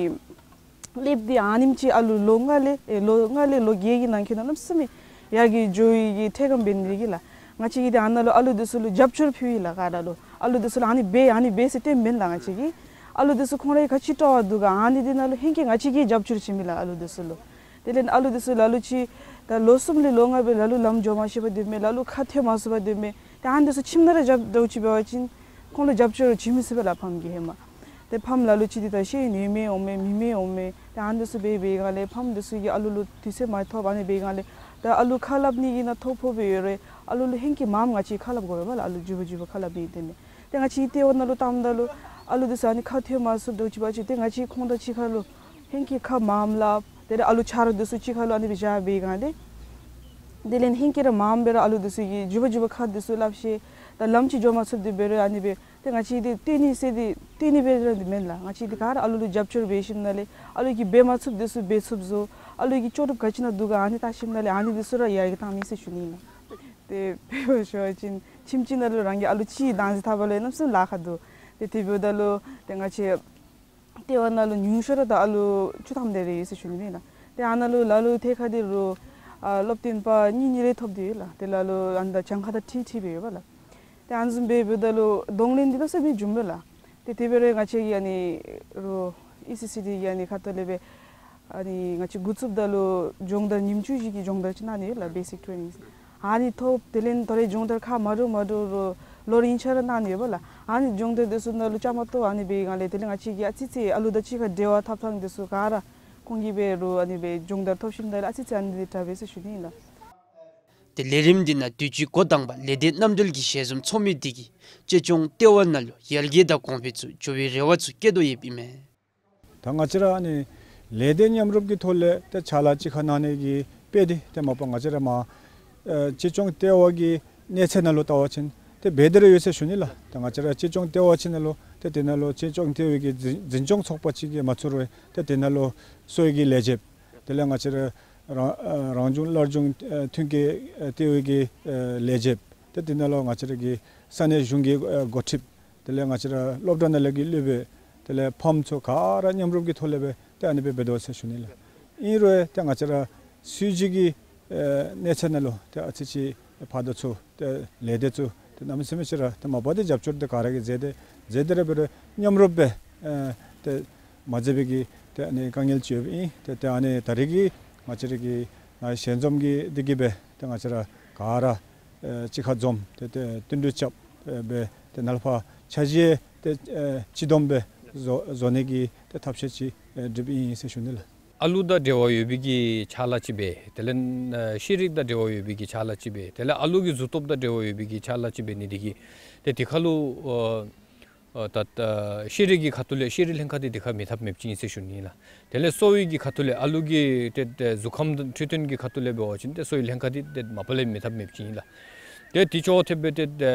སློབ་འདི་ཨ་ནེམ་ཅིག་ཨ་ལུ་ལོ་ལྔ་ལས་ཨེ་ལོ་ལྔ་ལས་ལོ་བརྒྱད་ཀྱི་ནང་འཁོད་ནང་གནམ་མེད་ས་མེད་ཡར་གྱི་འགྱོ་ནི་གི་ཐད་ཀར་འབད་ནི་གི་ལགས། ང་བཅས་ཀྱིས་འདི་ཨ་ནཱ་ལུ་ཨ་ལུ་འདི་ཚུ་ལུ་རྒྱབ་སྐྱོར་ཕུལ་ཡི་ལགས། ག་ར་ལུ་ཨ་ལུ་འདི་ཚུ་ལུ་ཨ་ནི་འབད་ཨ་ནི་འབད་ཟེར་སྟོན་མེན་ལགས། ང་བཅས་ཀྱིས་ཨ་ལུ་འདི་ཚུ་ཁོང་རའི་ག་ཅི་སྤྲོ་བ་འདུག་ག་ཨ་ནི་འདི་ནང་ལུ་ཧེང་སྐལ་ང་བཅས་ཀྱིས་རྒྱབ་སྐྱོར་བྱིན་མི་ལགས་ཨ་ལུ་འདི་ཚུ་ལུ། དེ་ལས་ཨ་ལུ་འདི་ཚུ་ལ་ལུ་ཅིག་ད་ལོ་གསུམ་ལས་ལོ་ལྔ་སྦེ་ལ་ལུ་ལམ་འགྱོ་མ་ཤེས་པར་སྡོད་མི་ལ་ལུ་ཁ་ཐོན་མ་ཚུགས་པར་སྡོད་མི་ཏེ་ཨ་ནི་འདི་ཚུ་ཁྱིམ་ནང་ར་རྒྱབ་འདྲཝ་ཅིག་འབད་བ་ཅིན་ཁོང་ལུ་རྒྱབ་སྐྱོར་བྱིན་མི་ཚུགས་པས་ལགས་ཕམ་གྱིས་ཧེ་མ། ཏེ་ཕམ་ལ་ལུ་ཅིག་འདི་ད་ཤེས་ཡོན་ཡོད་མི་འོང་མི་མེད་མི་འོང་མི་ཏེ་ཨ་ནི་འདི་ཚུ་འབད་བའི་སྒང་ལས་ཕམ་འདི་ཚུ་གིས་ཨ་ལུ་ལུ་དུས་ཚོད་མ་ཐོབ་ཨ་ནི་འབད་བའི་སྒང་ལས་ད་ཨ་ལུ་ཁ་སླབ་ནི་གི་ནང་ཐོ་ཕོག་སྦེ་ཡོད་རུང་ཨ་ལུ་ལུ་ཧེང་སྐལ་མངམ་ང་བཅས་ཁ་སླབ་དགོ་པས་ལགས། ཨ་ལུ་མགྱོགས་པ་མགྱོགས་པ་ཁ་སླབ་ནི་དེ་ནི་ཏེ་ང་བཅས་ལྟེ་བ་ནང་ལུ་བཏངམ་ད་ལུ་ཨ་ལུ་འདི་ཚུ་ཨ་ནི་ཁ་ཐོན་མ་ཚུགསཔ་འདྲཝ་ཅིག་འབད་བ་ཅིན་ཏེ་ང་བཅས་ཁོང་དང་གཅིག་ཁར་ལུ་ཧེང་སྐལ་ཁ་མངམ་སླབ། དེ་ལས་ཨ་ལུ་ཆ་རོགས་འདི་ཚུ་གཅིག་ཁར་ལུ་ཨ་ནི་སྦེ་བཞག་པའི་སྒང་ལས་དེ་ལས་ཧེང་སྐལ་ར་མངམ་སྦེ་ར་ཨ་ལུ་འདི་ཚུ་གིས་མགྱོགས་པ་མགྱོགས་པ་ཁ་འདི་ཚུ་སླབ་ཤེས། ད་ལམ་ཅིག་འགྱོ་མ་ཚུགསཔ་འདི་འབད་རུང་ཨ་ནི་སྦེ་ཏེ་ང་བཅས་འདི་སྟོན་ནི་ཟེར་འདི་སྟོན་ནི་སྦེ་ར་འདི་མེན་ལགས། ང་བཅས་འདི་ག་ར་ཨ་ལུ་ལུ་རྒྱབ་སྐྱོར་འབད་ཞིནམ་ལས་ཨ་ལུ་གིས་འབད་མ་ཚུགསཔ་འདི་ཚུ་འབད་ཚུགསཔ་བཟོ། ཨ་ལུ་གི་ལྕོགས་གྲུབ་ག་ཅི་ནང་འདུག་ག་ཨ་ནི་བལྟ་ཞིནམ་ལས་ཨ་ནི་འདི་ཚུ་ར་ཡར་གྱི་བཏང་མི་ཟེར་ཞུ་ནི་ཨིན་ལགས། ཏེ་དཔེ་འབད་ཞུ་བ་ཅིན་ཁྱིམ་གཅིག་ནང་ལུ་རང་གི་ཨ་ལུ་གཅིག་བདག་འཛིན་འཐབ་པ་ལུ་གནམ་མེད་ས་མེད་ལཱ་ཁག་འདུག། ཏེ་དེ་འབདཝ་ད་ལུ་ཏེ་ང་བཅས་ལྟེ་བ་ནང་ལུ་ཉུང་ཤོས་ར་ད་ཨ་ལུ་བཅུ་ཐམ་དེ་རེ་ཡོད་ཟེར་ཞུ་ནི་ཨིན་ལགས། ཏེ་ཨ་ནཱ་ལུ་ལ་ལུ་ཐད་ཁར་འདི་རུང་ཨ་སློབ་སྟོན་པ་གཉིས་གཉིས་རེ་ཐོབ་སྟེ་ཡོད་ལགས། དེ་ལ་ལུ་ཨ་ནི་ད་གྱངས་ཁ་དང་འཁྲིལ་འཁྲིལ་སྦེ་ཡོད་པ་ལགས། ཏེ་ཨ་ནི་བཟུམ་སྦེ་འབདཝ་ད་ལུ་གདོང་ལེན་འདི་གནམ་མེད་ས་མེད་འབྱུངམ་མས་ལགས། ཏེ་དེ་འབད་རུང་ང་བཅས་ཀྱི་ཨ་ནི་རོགས་ཨི་སི་སི་ཌི་གི་ཨ་ནི་ཁ་ཐུག་ལས་སྦེ་ཨ་ནི་ང་བཅས་འགོ་བཙུགསཔ་ད་ལུ་སྦྱོང་བརྡར་ཉིནམ་བཅུ་བཞི་གི་སྦྱོང་བརྡར་ཅིག་གནང་ནི་ཡོད་ལགས། བེ་སིཀ་ཊེ་ནིང་ཨ་ནི་ཐོབ། དེ་ལས་ད་རེས་སྦྱོང་བརྡར་ཁག་མ་འདྲཝ་མ་འདྲཝ་རོགས་ ལོ་རིམ་ཆ་ར་གནང་ནི་ཡོད་པ་ལགས། ཨ་ནི་སྦྱོང་བརྡར་འདི་ཚུ་ནང་ལུ་བཅའ་མར་གཏོགས་ཨ་ནི་སྦེ་ང་ལས་དེ་ལས་ང་བཅས་ཀྱིས་ཨ་ཙི་ཙི་ཨ་ལུ་དང་གཅིག་ཁར་འབྲེལ་བ་འཐབ་ཐངས་འདི་ཚུ་ག་ར་ཁོང་གིས་འབད་རུང་ཨ་ནི་སྦེ་སྦྱོང་བརྡར་ཐོབ་ཞིནམ་ད་ལས་ཨ་ཙི་ཙི་ཨ་ནི་འདི་དྲག་པས་ཟེར་ཞུ་ནི་ཨིན་ལགས། ཏེ་ལས་རིམ་འདི་ནང་དུས་ཅི་འགོ་དང་པ་ལས་སྡེ་རྣམ་གྲོལ་གྱི་ཞལ་འཛོམས་ཚོགས་མི་འདི་གིས་གཅེས་སྐྱོང་ལྟེ་བ་ནང་ལུ་ཡར་རྒྱས་དང་གོང་འཕེལ་ཚུ་འགྱོ་བའི་རེ་བ་ཚུ་བསྐྱེད་དོ་ཡོདཔ་ཨིན་མས། ད་ང་བཅས་ར་ཨ་ནི་ལས་སྡེ་མཉམ་རུབ་ཀྱི་ཐོག་ལས་ཏེ་ཕྱག་ལཱ་གཅིག་ཁར་གནང་ནི་གི་དཔེ་འདི་ཏེ་མ་པ་ང་བཅས་ར་མར་ཨེ་གཅེས་སྐྱོང་ལྟེ་བ་གི་གནས་ཚད་ནང་ལུ་བལྟ་བ་ཅིན་ཏེ་འབད་དེ་ར་ཡོད་ཟེར་ཞུ་ནི་ལགས། ད་ང་བཅས་ར་གཅེས་སྐྱོང་ལྟེ་བ་ཅིག་ནང་ལུ་ཏེ་དེ་ནང་ལུ་གཅེས་སྐྱོང་ལྟེ་བའི་གི་འཛིན་འཛིན་སྐྱོང་ཚོགས་པ་ཅིག་གིས་མ་ཚུགས་རུང་ཏེ་དེ་ནང་ལུ་གསོ་བའི་གི་ལས་བྱེདཔ་དེ་ལས་ང་བཅས་ར་རང་ཨེ་རང་བྱུང་སླར་བྱུང་ཨེ་ཐོན་སྐྱེད་ཨེ་ལྟེ་བའི་གི་ཨེ་ལས་བྱེདཔ་ཏེ་དེ་ནང་ལུ་ང་བཅས་ར་གི་ས་གནས་གཞུང་གི་ཨེ་འགོ་ཁྲིདཔ་དེ་ལས་ང་བཅས་ར་སློབ་གྲྭ་ནང་ལས་ཀྱི་སློབ་དཔོན་དེ་ལས་ཕམ་ཚུ་ག་ར་མཉམ་རུབ་ཀྱི་ཐོག་ལས་སྦེ་ཏེ་ཨ་ནི་སྦེ་འབད་དོ་ཟེར་ཞུ་ནི་ལགས། ཨིན་རུང་ཏེ་ང་བཅས་ར་སྲིད་བྱུས་ཀྱི་ཨེ་གནས་ཚད་ནང་ལུ་ཏེ་ཨ་ཙི་ཅིག་ཕར་དང་ཚུར་ཏེ་ལས་སྡེ་ཚུ་ཏེ་གནམ་མེད་ས་མེད་ཅིག་ར་ཏེ་མ་པ་ཏེ་རྒྱབ་སྐྱོར་ཏེ་ག་ར་གིས་མཛད་དེ་མཛད་དེ་ར་འབད་རུང་མཉམ་རུབ་སྦེ་ཨེ་ཏེ་མ་མཛད་པའི་གི་ཏེ་ཨ་ནི་དཀའ་ངལ་ཅིག་ཡོདཔ་ཨིན། ཏེ་ཏེ་ཨ་ནི་ད་རེས་ཀྱི་ང་བཅས་ར་གི་ཨ་ཞལ་འཛོམས་ཀྱི་འདི་གིས་སྦེ་ཏེ་ང་བཅས་ར་ག་ར་ཨེ་གཅིག་ཁར་འཛོམས་ཏེ་ཏེ་བསྟུན་གྲོས་རྐྱབ་ཨེ་སྦེ་ཏེ་ནཱ་ལས་ཕར་འཆར་གཞི་ཏེ་ཨེ་སྤྱི་བསྡོམས་སྦེ་བཟོ་བཟོ་ནི་གི་ཏེ་ཐབས་ཤེས་ཅིག་ཨེ་སྒྲིགཔ་ཨིན་ཟེར་ཞུ་ནི་ལགས། ཨ་ལུ་དང་འབྲེལ་བ་ཡོད་པའི་གི་ཕྱག་ལཱ་ཅིག་འབད། དེ་ལས་ཨ་ཤེས་རིག་དང་འབྲེལ་བ་ཡོད་པའི་གི་ཕྱག་ལཱ་ཅིག་འབད། དེ་ལས་ཨ་ལུ་གི་གཟུགས་སྟོབས་དང་འབྲེལ་བ་ཡོད་པའི་གི་ཕྱག་ལཱ་ཅིག་འབད་ནི་འདི་གིས་ཏེ་དེ་ཁར་ལུ་ཨ་ཨ་ད་ད་ཤེས་རིག་གི་ཁ་ཐུག་ལས་ཤེས་རིག་ལྷན་ཁག་འདི་དེ་ཁར་མེད་ཐབས་མེདཔ་ཅིག་ཨིན་ཟེར་ཞུ་ནི་ལགས། དེ་ལས་གསོ་བའི་གི་ཁ་ཐུག་ལས་ཨ་ལུ་གི་ཏེ་ཏེ་གཟུགས་ཁམས་དང་འཕྲོད་བསྟེན་གྱི་ཁ་ཐུག་ལས་འབད་བ་ཅིན་ཏེ་གསོ་བའི་ལྷན་ཁག་འདི་ཏེ་མ་པ་ལས་མེད་ཐབས་མེདཔ་ཅིག་ཨིན་ལགས། ཏེ་དེ་ཅོག་འཐདཔ་སྦེ་ཏེ་ཏེ་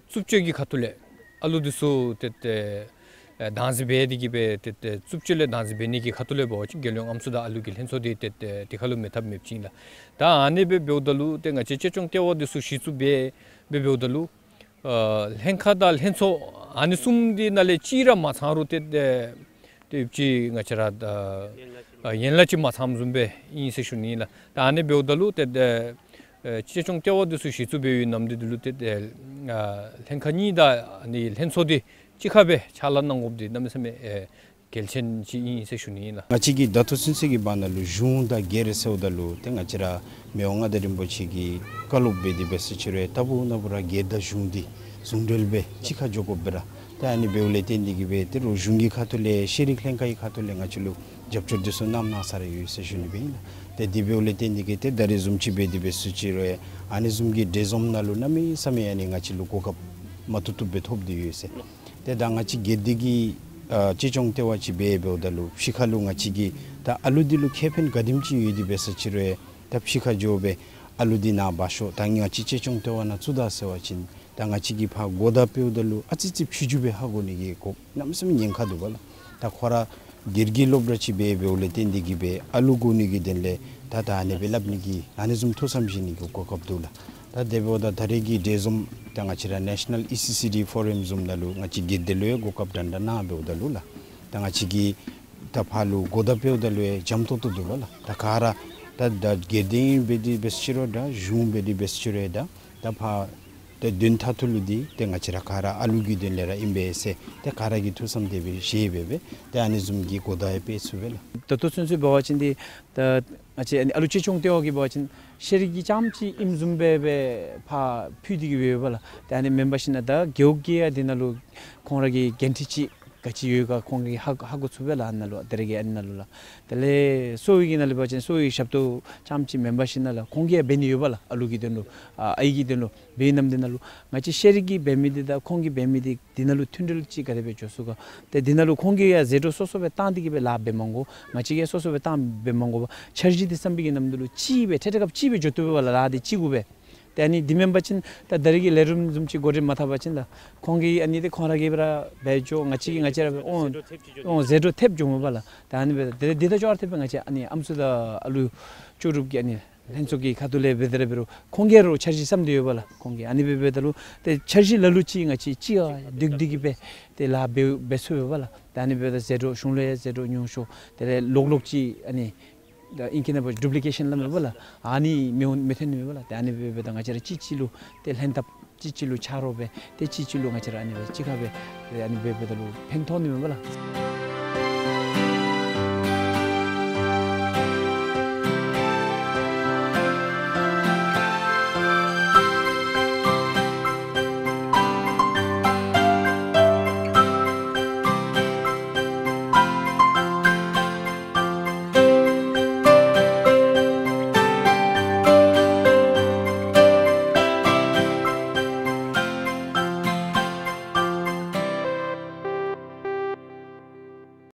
རྩུབ་སྤྱོད་ཀྱི་ཁ་ཐུག་ལས་ཨ་ལུ་འདི་ཚུ་ཏེ་ཏེ་ཨེ་བདག་འཛིན་འབད་དེ་གིས་སྦེ་ཏེ་ཏེ་རྩུབ་སྤྱོད་ལས་བདག་འཛིན་འབད་ནི་གི་ཁ་ཐུག་ལས་འབད་བ་ཅིན་རྒྱལ་ཡོངས་ཨམ་སྲུ་དང་ཨ་ལུ་གི་ལྷན་ཚོགས་འདི་ཏེ་ཏེ་དེ་ཁར་ལུ་མེད་ཐབས་མེདཔ་ཅིག་ཨིན་ལགས། ད་ཨ་ནི་སྦེ་འབདཝ་ད་ལུ་ཏེ་ང་བཅས་གཅེས་སྐྱོང་ལྟེ་བ་འདི་ཚུ་གཞི་བཙུགས་འབད་སྦེ་འབདཝ་ད་ལུ་ཨ་ལྷན་ཁག་དང་ལྷན་ཚོགས་ཨ་ནི་གསུམ་འདི་ནང་ལས་གཅིག་ར་མ་ཚང་རུང་ཏེ་ཏེ་ཏེ་ཅིག་ང་བཅས་ར་ད་ཨ་ཡན་ལག་ཅིག་མ་ཚངམ་བཟུམ་སྦེ་ཨིན་ཟེར་ཞུ་ནི་ལགས། ད་ཨ་ནི་འབདཝ་ད་ལུ་ཏེ་ཏེ་ཨེ་གཅེས་སྐྱོང་ལྟེ་བ་འདི་ཚུ་གཞི་བཙུགས་འབད་བའི་ནམ་དུས་འདི་ལུ་ཏེ་ཏེ་ཨ་ལྷན་ཁག་གཉིས་དང་ཨ་ནི་ལྷན་ཚོགས་འདི་གཅིག་ཁར་སྦེ་ཕྱག་ལཱ་གནང་དགོཔ་འདི་གནམ་མེད་ས་མེད་ཨེ་གལ་ཆེན་ཅིག་ཨིན་ཟེར་ཞུ་ནི་ཨིན་ལགས། ང་བཅས་ཀྱི་ད་ལྟོ་ཚུན་ཚོད་ཀྱི་བར་ན་ལུ་གཞུང་དང་སྒེར་ཟེརཝ་ད་ལུ་ཏེ་ང་བཅས་ར་མི་དབང་མངའ་བདག་རིན་པོ་ཆེ་གི་བཀའ་སློབ་འབད་དེ་འབད་ཟེར་ཅི་རུང་ལྟ་བུ་ན་བུ་ར་སྒེར་དང་གཞུང་འདི་ཟུང་འབྲེལ་སྦེ་གཅིག་ཁར་འགྱོ་དགོཔ་སྦེ་ར་ཏེ་ཨ་ནི་འབདཝ་ལས་བརྟེན་ཏེ་གིས་སྦེ་ཏེ་རོགས་གཞུང་གི་ཁ་ཐུག་ལས་ཤེས་རིག་ལྷན་ཁག་གི་ཁ་ཐུག་ལས་ང་བཅས་ལུ་རྒྱབ་སྐྱོར་འདི་ཚུ་གནངམ་གནང་ས་ར་ཡོད་ཟེར་ཞུ་ནི་སྦེ་ཨིན་ལགས། ཏེ་དེ་འབདཝ་ལས་བརྟེན་ཏེ་གིས་ཏེ་ད་རེས་བཟུམ་ཅིག་འབད་དེ་འབད་ཟེར་ཅི་རུང་ཨ་ནི་བཟུམ་གྱི་གྲོས་འཛོམས་ནང་ལུ་གནམ་མེད་ས་མེད་ཨ་ནི་ང་བཅས་ལུ་གོ་སྐབས་མ་ཐུབ་ཐུབ་སྦེ་ཐོབ་སྟེ་ཡོད་ཟེར། ཏེ་ད་ང་བཅས་སྒེར་སྡེ་གི་ཨ་གཅེས་སྐྱོང་ལྟེ་བ་ཅིག་འབད་འབདཝ་ད་ལུ་ཕྱི་ཁ་ལུ་ང་བཅས་ཀྱིས་ད་ཨ་ལུ་འདི་ལུ་ཁེ་ཕན་ག་དེམ་ཅིག་ཡོད་དེ་འབད་ཟེར་ཅི་རུང་ད་ཕྱི་ཁར་འགྱོ་སྦེ་ཨ་ལུ་འདི་ནཱ་འབག་ཤོག། ད་ང་བཅས་གཅེས་སྐྱོང་ལྟེ་བ་ནང་བཙུགས་ད་ཟེར་བ་ཅིན་ད་ང་བཅས་ཀྱིས་ཕར་གོ་བརྡ་སྤེལཝ་ད་ལུ་ཨ་ཙི་ཙི་ཕྱི་འགྱུར་སྦེ་ཧ་གོ་ནི་གི་གོ་གནམ་མེད་ས་མེད་ཉེན་ཁ་འདུག་པ་ལགས། ད་ཁོ་ར་སྒེར་གྱི་སློབ་གྲྭ་ཅིག་འབད་འབདཝ་ལས་བརྟེན་ཏེ་གིས་སྦེ་ཨ་ལུ་གོ་ནི་གི་དོན་ལས་ད་ད་ཨ་ནི་སྦེ་སླབ་ནི་གི་ཨ་ནི་བཟུམ་ཐུགས་བསམ་བཞེས་ནི་གི་གོ་སྐབས་འདུག་ལགས། ད་དེ་འབདཝ་ད་ད་རེས་ཀྱི་གྲོས་འཛོམས་ད་ང་བཅས་ར་National E C C D Forum བཟུམ་ནང་ལུ་ང་བཅས་སྒེར་སྡེ་ལུ་ཡང་གོ་སྐབས་དྲག་དྲག་གནང་འབདཝ་ད་ལུ་ལགས། ད་ང་བཅས་ཀྱིས་ད་ཕར་ལུ་གོ་བརྡ་སྤེལཝ་ད་ལུ་ཡང་འཇམ་ཏོག་ཏོ་འདུག་པ་ལགས། ད་ག་ར་ད་ད་སྒེར་སྡེ་འབད་དེ་འབད་ཟེར་ཅི་རུང་ད་གཞུང་འབད་དེ་འབད་ཟེར་ཅི་རུང་ད་ད་ཕར་ཏེ་དོན་མཐའ་ཐུག་ལུ་འདི་ཏེ་ང་བཅས་ར་ག་ར་ཨ་ལུ་གི་དོན་ལས་ར་ཨིན་པས་ཟེར་ཏེ་ག་ར་གིས་ཐུགས་བསམ་དེ་སྦེ་བཞེས་སྦེ་སྦེ་ཏེ་ཨ་ནི་བཟུམ་གྱི་གོ་བརྡ་ཡང་སྤེལ་ཚུགས་པས་ལགས། ད་ལྟོ་ཚུན་ཚོད་འབད་བ་ཅིན་འདི་ད་ང་བཅས་ཨ་ནི་ཨ་ལུ་གཅེས་སྐྱོང་ལྟེ་བ་གིས་འབད་བ་ཅིན་ཤེས་རིག་གི་རྐྱངམ་ཅིག་ཨིནམ་བཟུམ་སྦེ་སྦེ་ཕར་ཕུལ་ཏེ་གིས་སྦེ་ཡོད་པ་ལགས། ཏེ་ཨ་ནི་མེན་པར་ཞིན་ན་ད་རྒེད་འོག་གི་ཡང་འདི་ནང་ལུ་ཁོང་ར་གི་འགན་འཁྲི་ཅིག་ག་ཅི་ཡོད་ག་ཁོང་གིས་ཧ་ཧ་གོ་ཚུགས་པས་ལགས། ཨ་ནཱ་ལུ་ད་རེས་ཀྱི་ཨ་ནཱ་ལུ་ལགས། དེ་ལས་གསོ་བའི་གི་ནང་ལུ་འབད་བ་ཅིན་གསོ་བའི་ཞབས་ཏོག་རྐྱངམ་ཅིག་མེན་པར་ཞིན་ན་ལགས་ཁོང་གིས་ཡང་འབད་ནི་ཡོད་པ་ལགས། ཨ་ལུ་གི་དོན་ལུ་ཨ་ཨའི་གི་དོན་ལུ་འབད་ནི་ནམ་འདི་ནང་ལུ་ང་བཅས་ཤེས་རིག་གིས་འབད་མི་འདི་དང་ཁོང་གིས་འབད་མི་འདི་འདི་ནང་ལུ་མཐུན་སྒྲིལ་ཅིག་ག་དེ་སྦེ་འགྱོ་ཚུགས་ག། ཏེ་འདི་ནང་ལུ་ཁོང་གིས་ཡང་ཟད་འགྲོ་སོ་སོ་སྦེ་བཏང་སྟེ་གིས་སྦེ་ལཱ་འབད་མ་དགོ། ང་བཅས་ཀྱིས་སོ་སོ་སྦེ་བཏང་འབད་མ་དགོ་པར་འཆར་གཞི་འདི་བསམ་པའི་གི་ནམ་འདི་ལུ་གཅིག་སྦེ་ཐད་ཐད་ཀར་གཅིག་སྦེ་འགྱོ་བཏུབ་པས་ལགས། ལཱ་འདི་གཅིག་གུ་སྦེ། ཏེ་ཨ་ནི་འདི་མེན་པ་ཅིན་ད་ད་རེས་ཀྱི་ལས་རིམ་བཟུམ་ཅིག་འགོ་འདྲེན་མ་འཐབ་པ་ཅིན་ལགས་ཁོང་གིས་ཨ་ནི་འདི་ཁོང་ར་གིས་སྦེ་ར་འབད་འགྱོ། ང་བཅས་ཀྱིས་ང་བཅས་ར་འབད་འོང་འོང་ཟད་འགྲོ་ཐེབས་འགྱོ་མས་པ་ལགས། ད་ཨ་ནི་སྦེ་ད་འདི་དང་ཅོག་ར་འཐདཔ་སྦེ་ང་བཅས་ཨ་ནི་ཨམ་སྲུ་དང་ཨ་ལུ་ལྕོགས་གྲུབ་ཀྱི་ཨ་ནི་ལྷན་ཚོགས་ཀྱི་ཁ་ཐུག་ལས་འབད་དེ་ར་འབད་རུང་ཁོང་གིས་ར་འཆར་གཞི་བསམ་སྟེ་ཡོད་པ་ལགས། ཁོང་གིས་ཨ་ནི་སྦེ་འབདཝ་ད་ལུ་ཏེ་འཆར་གཞི་ལ་ལུ་ཅིག་ང་བཅས་གཅིག་ཁར་འདུས་ཏེ་གིས་སྦེ་ཏེ་ལཱ་འབད་འབད་ཚུགས་པས་ལགས། ད་ཨ་ནི་འབདཝ་ད་ཟད་འགྲོ་གཞུང་ལུ་ཡང་ཟད་འགྲོ་ཉུང་ཤོས་དེ་ལས་ལོག་ལོག་ཅིག་ཨ་ནི་ད་ཨིང་སྐད་ནང་འབད་བ་ཅིན་ཌུབ་ལི་ཀེ་ཤཱན་སླབ་མས་པ་ལགས། ཨ་ནི་མི་འོང་མི་ཐོན་ནི་མས་པ་ལགས། ཏེ་ཨ་ནི་སྦེ་འབདཝ་ད་ང་བཅས་ར་གཅིག་གཅིག་ལུ་ཏེ་ལྷན་ཐབས་གཅིག་གཅིག་ལུ་ཆ་རོགས་འབད་ཏེ་གཅིག་གཅིག་ལུ་ང་བཅས་ར་ཨ་ནི་སྦེ་གཅིག་ཁར་སྦེ་ཏེ་ཨ་ནི་སྦེ་འབདཝ་ད་ལུ་ཕན་ཐོགས་ནི་མས་པ་ལགས།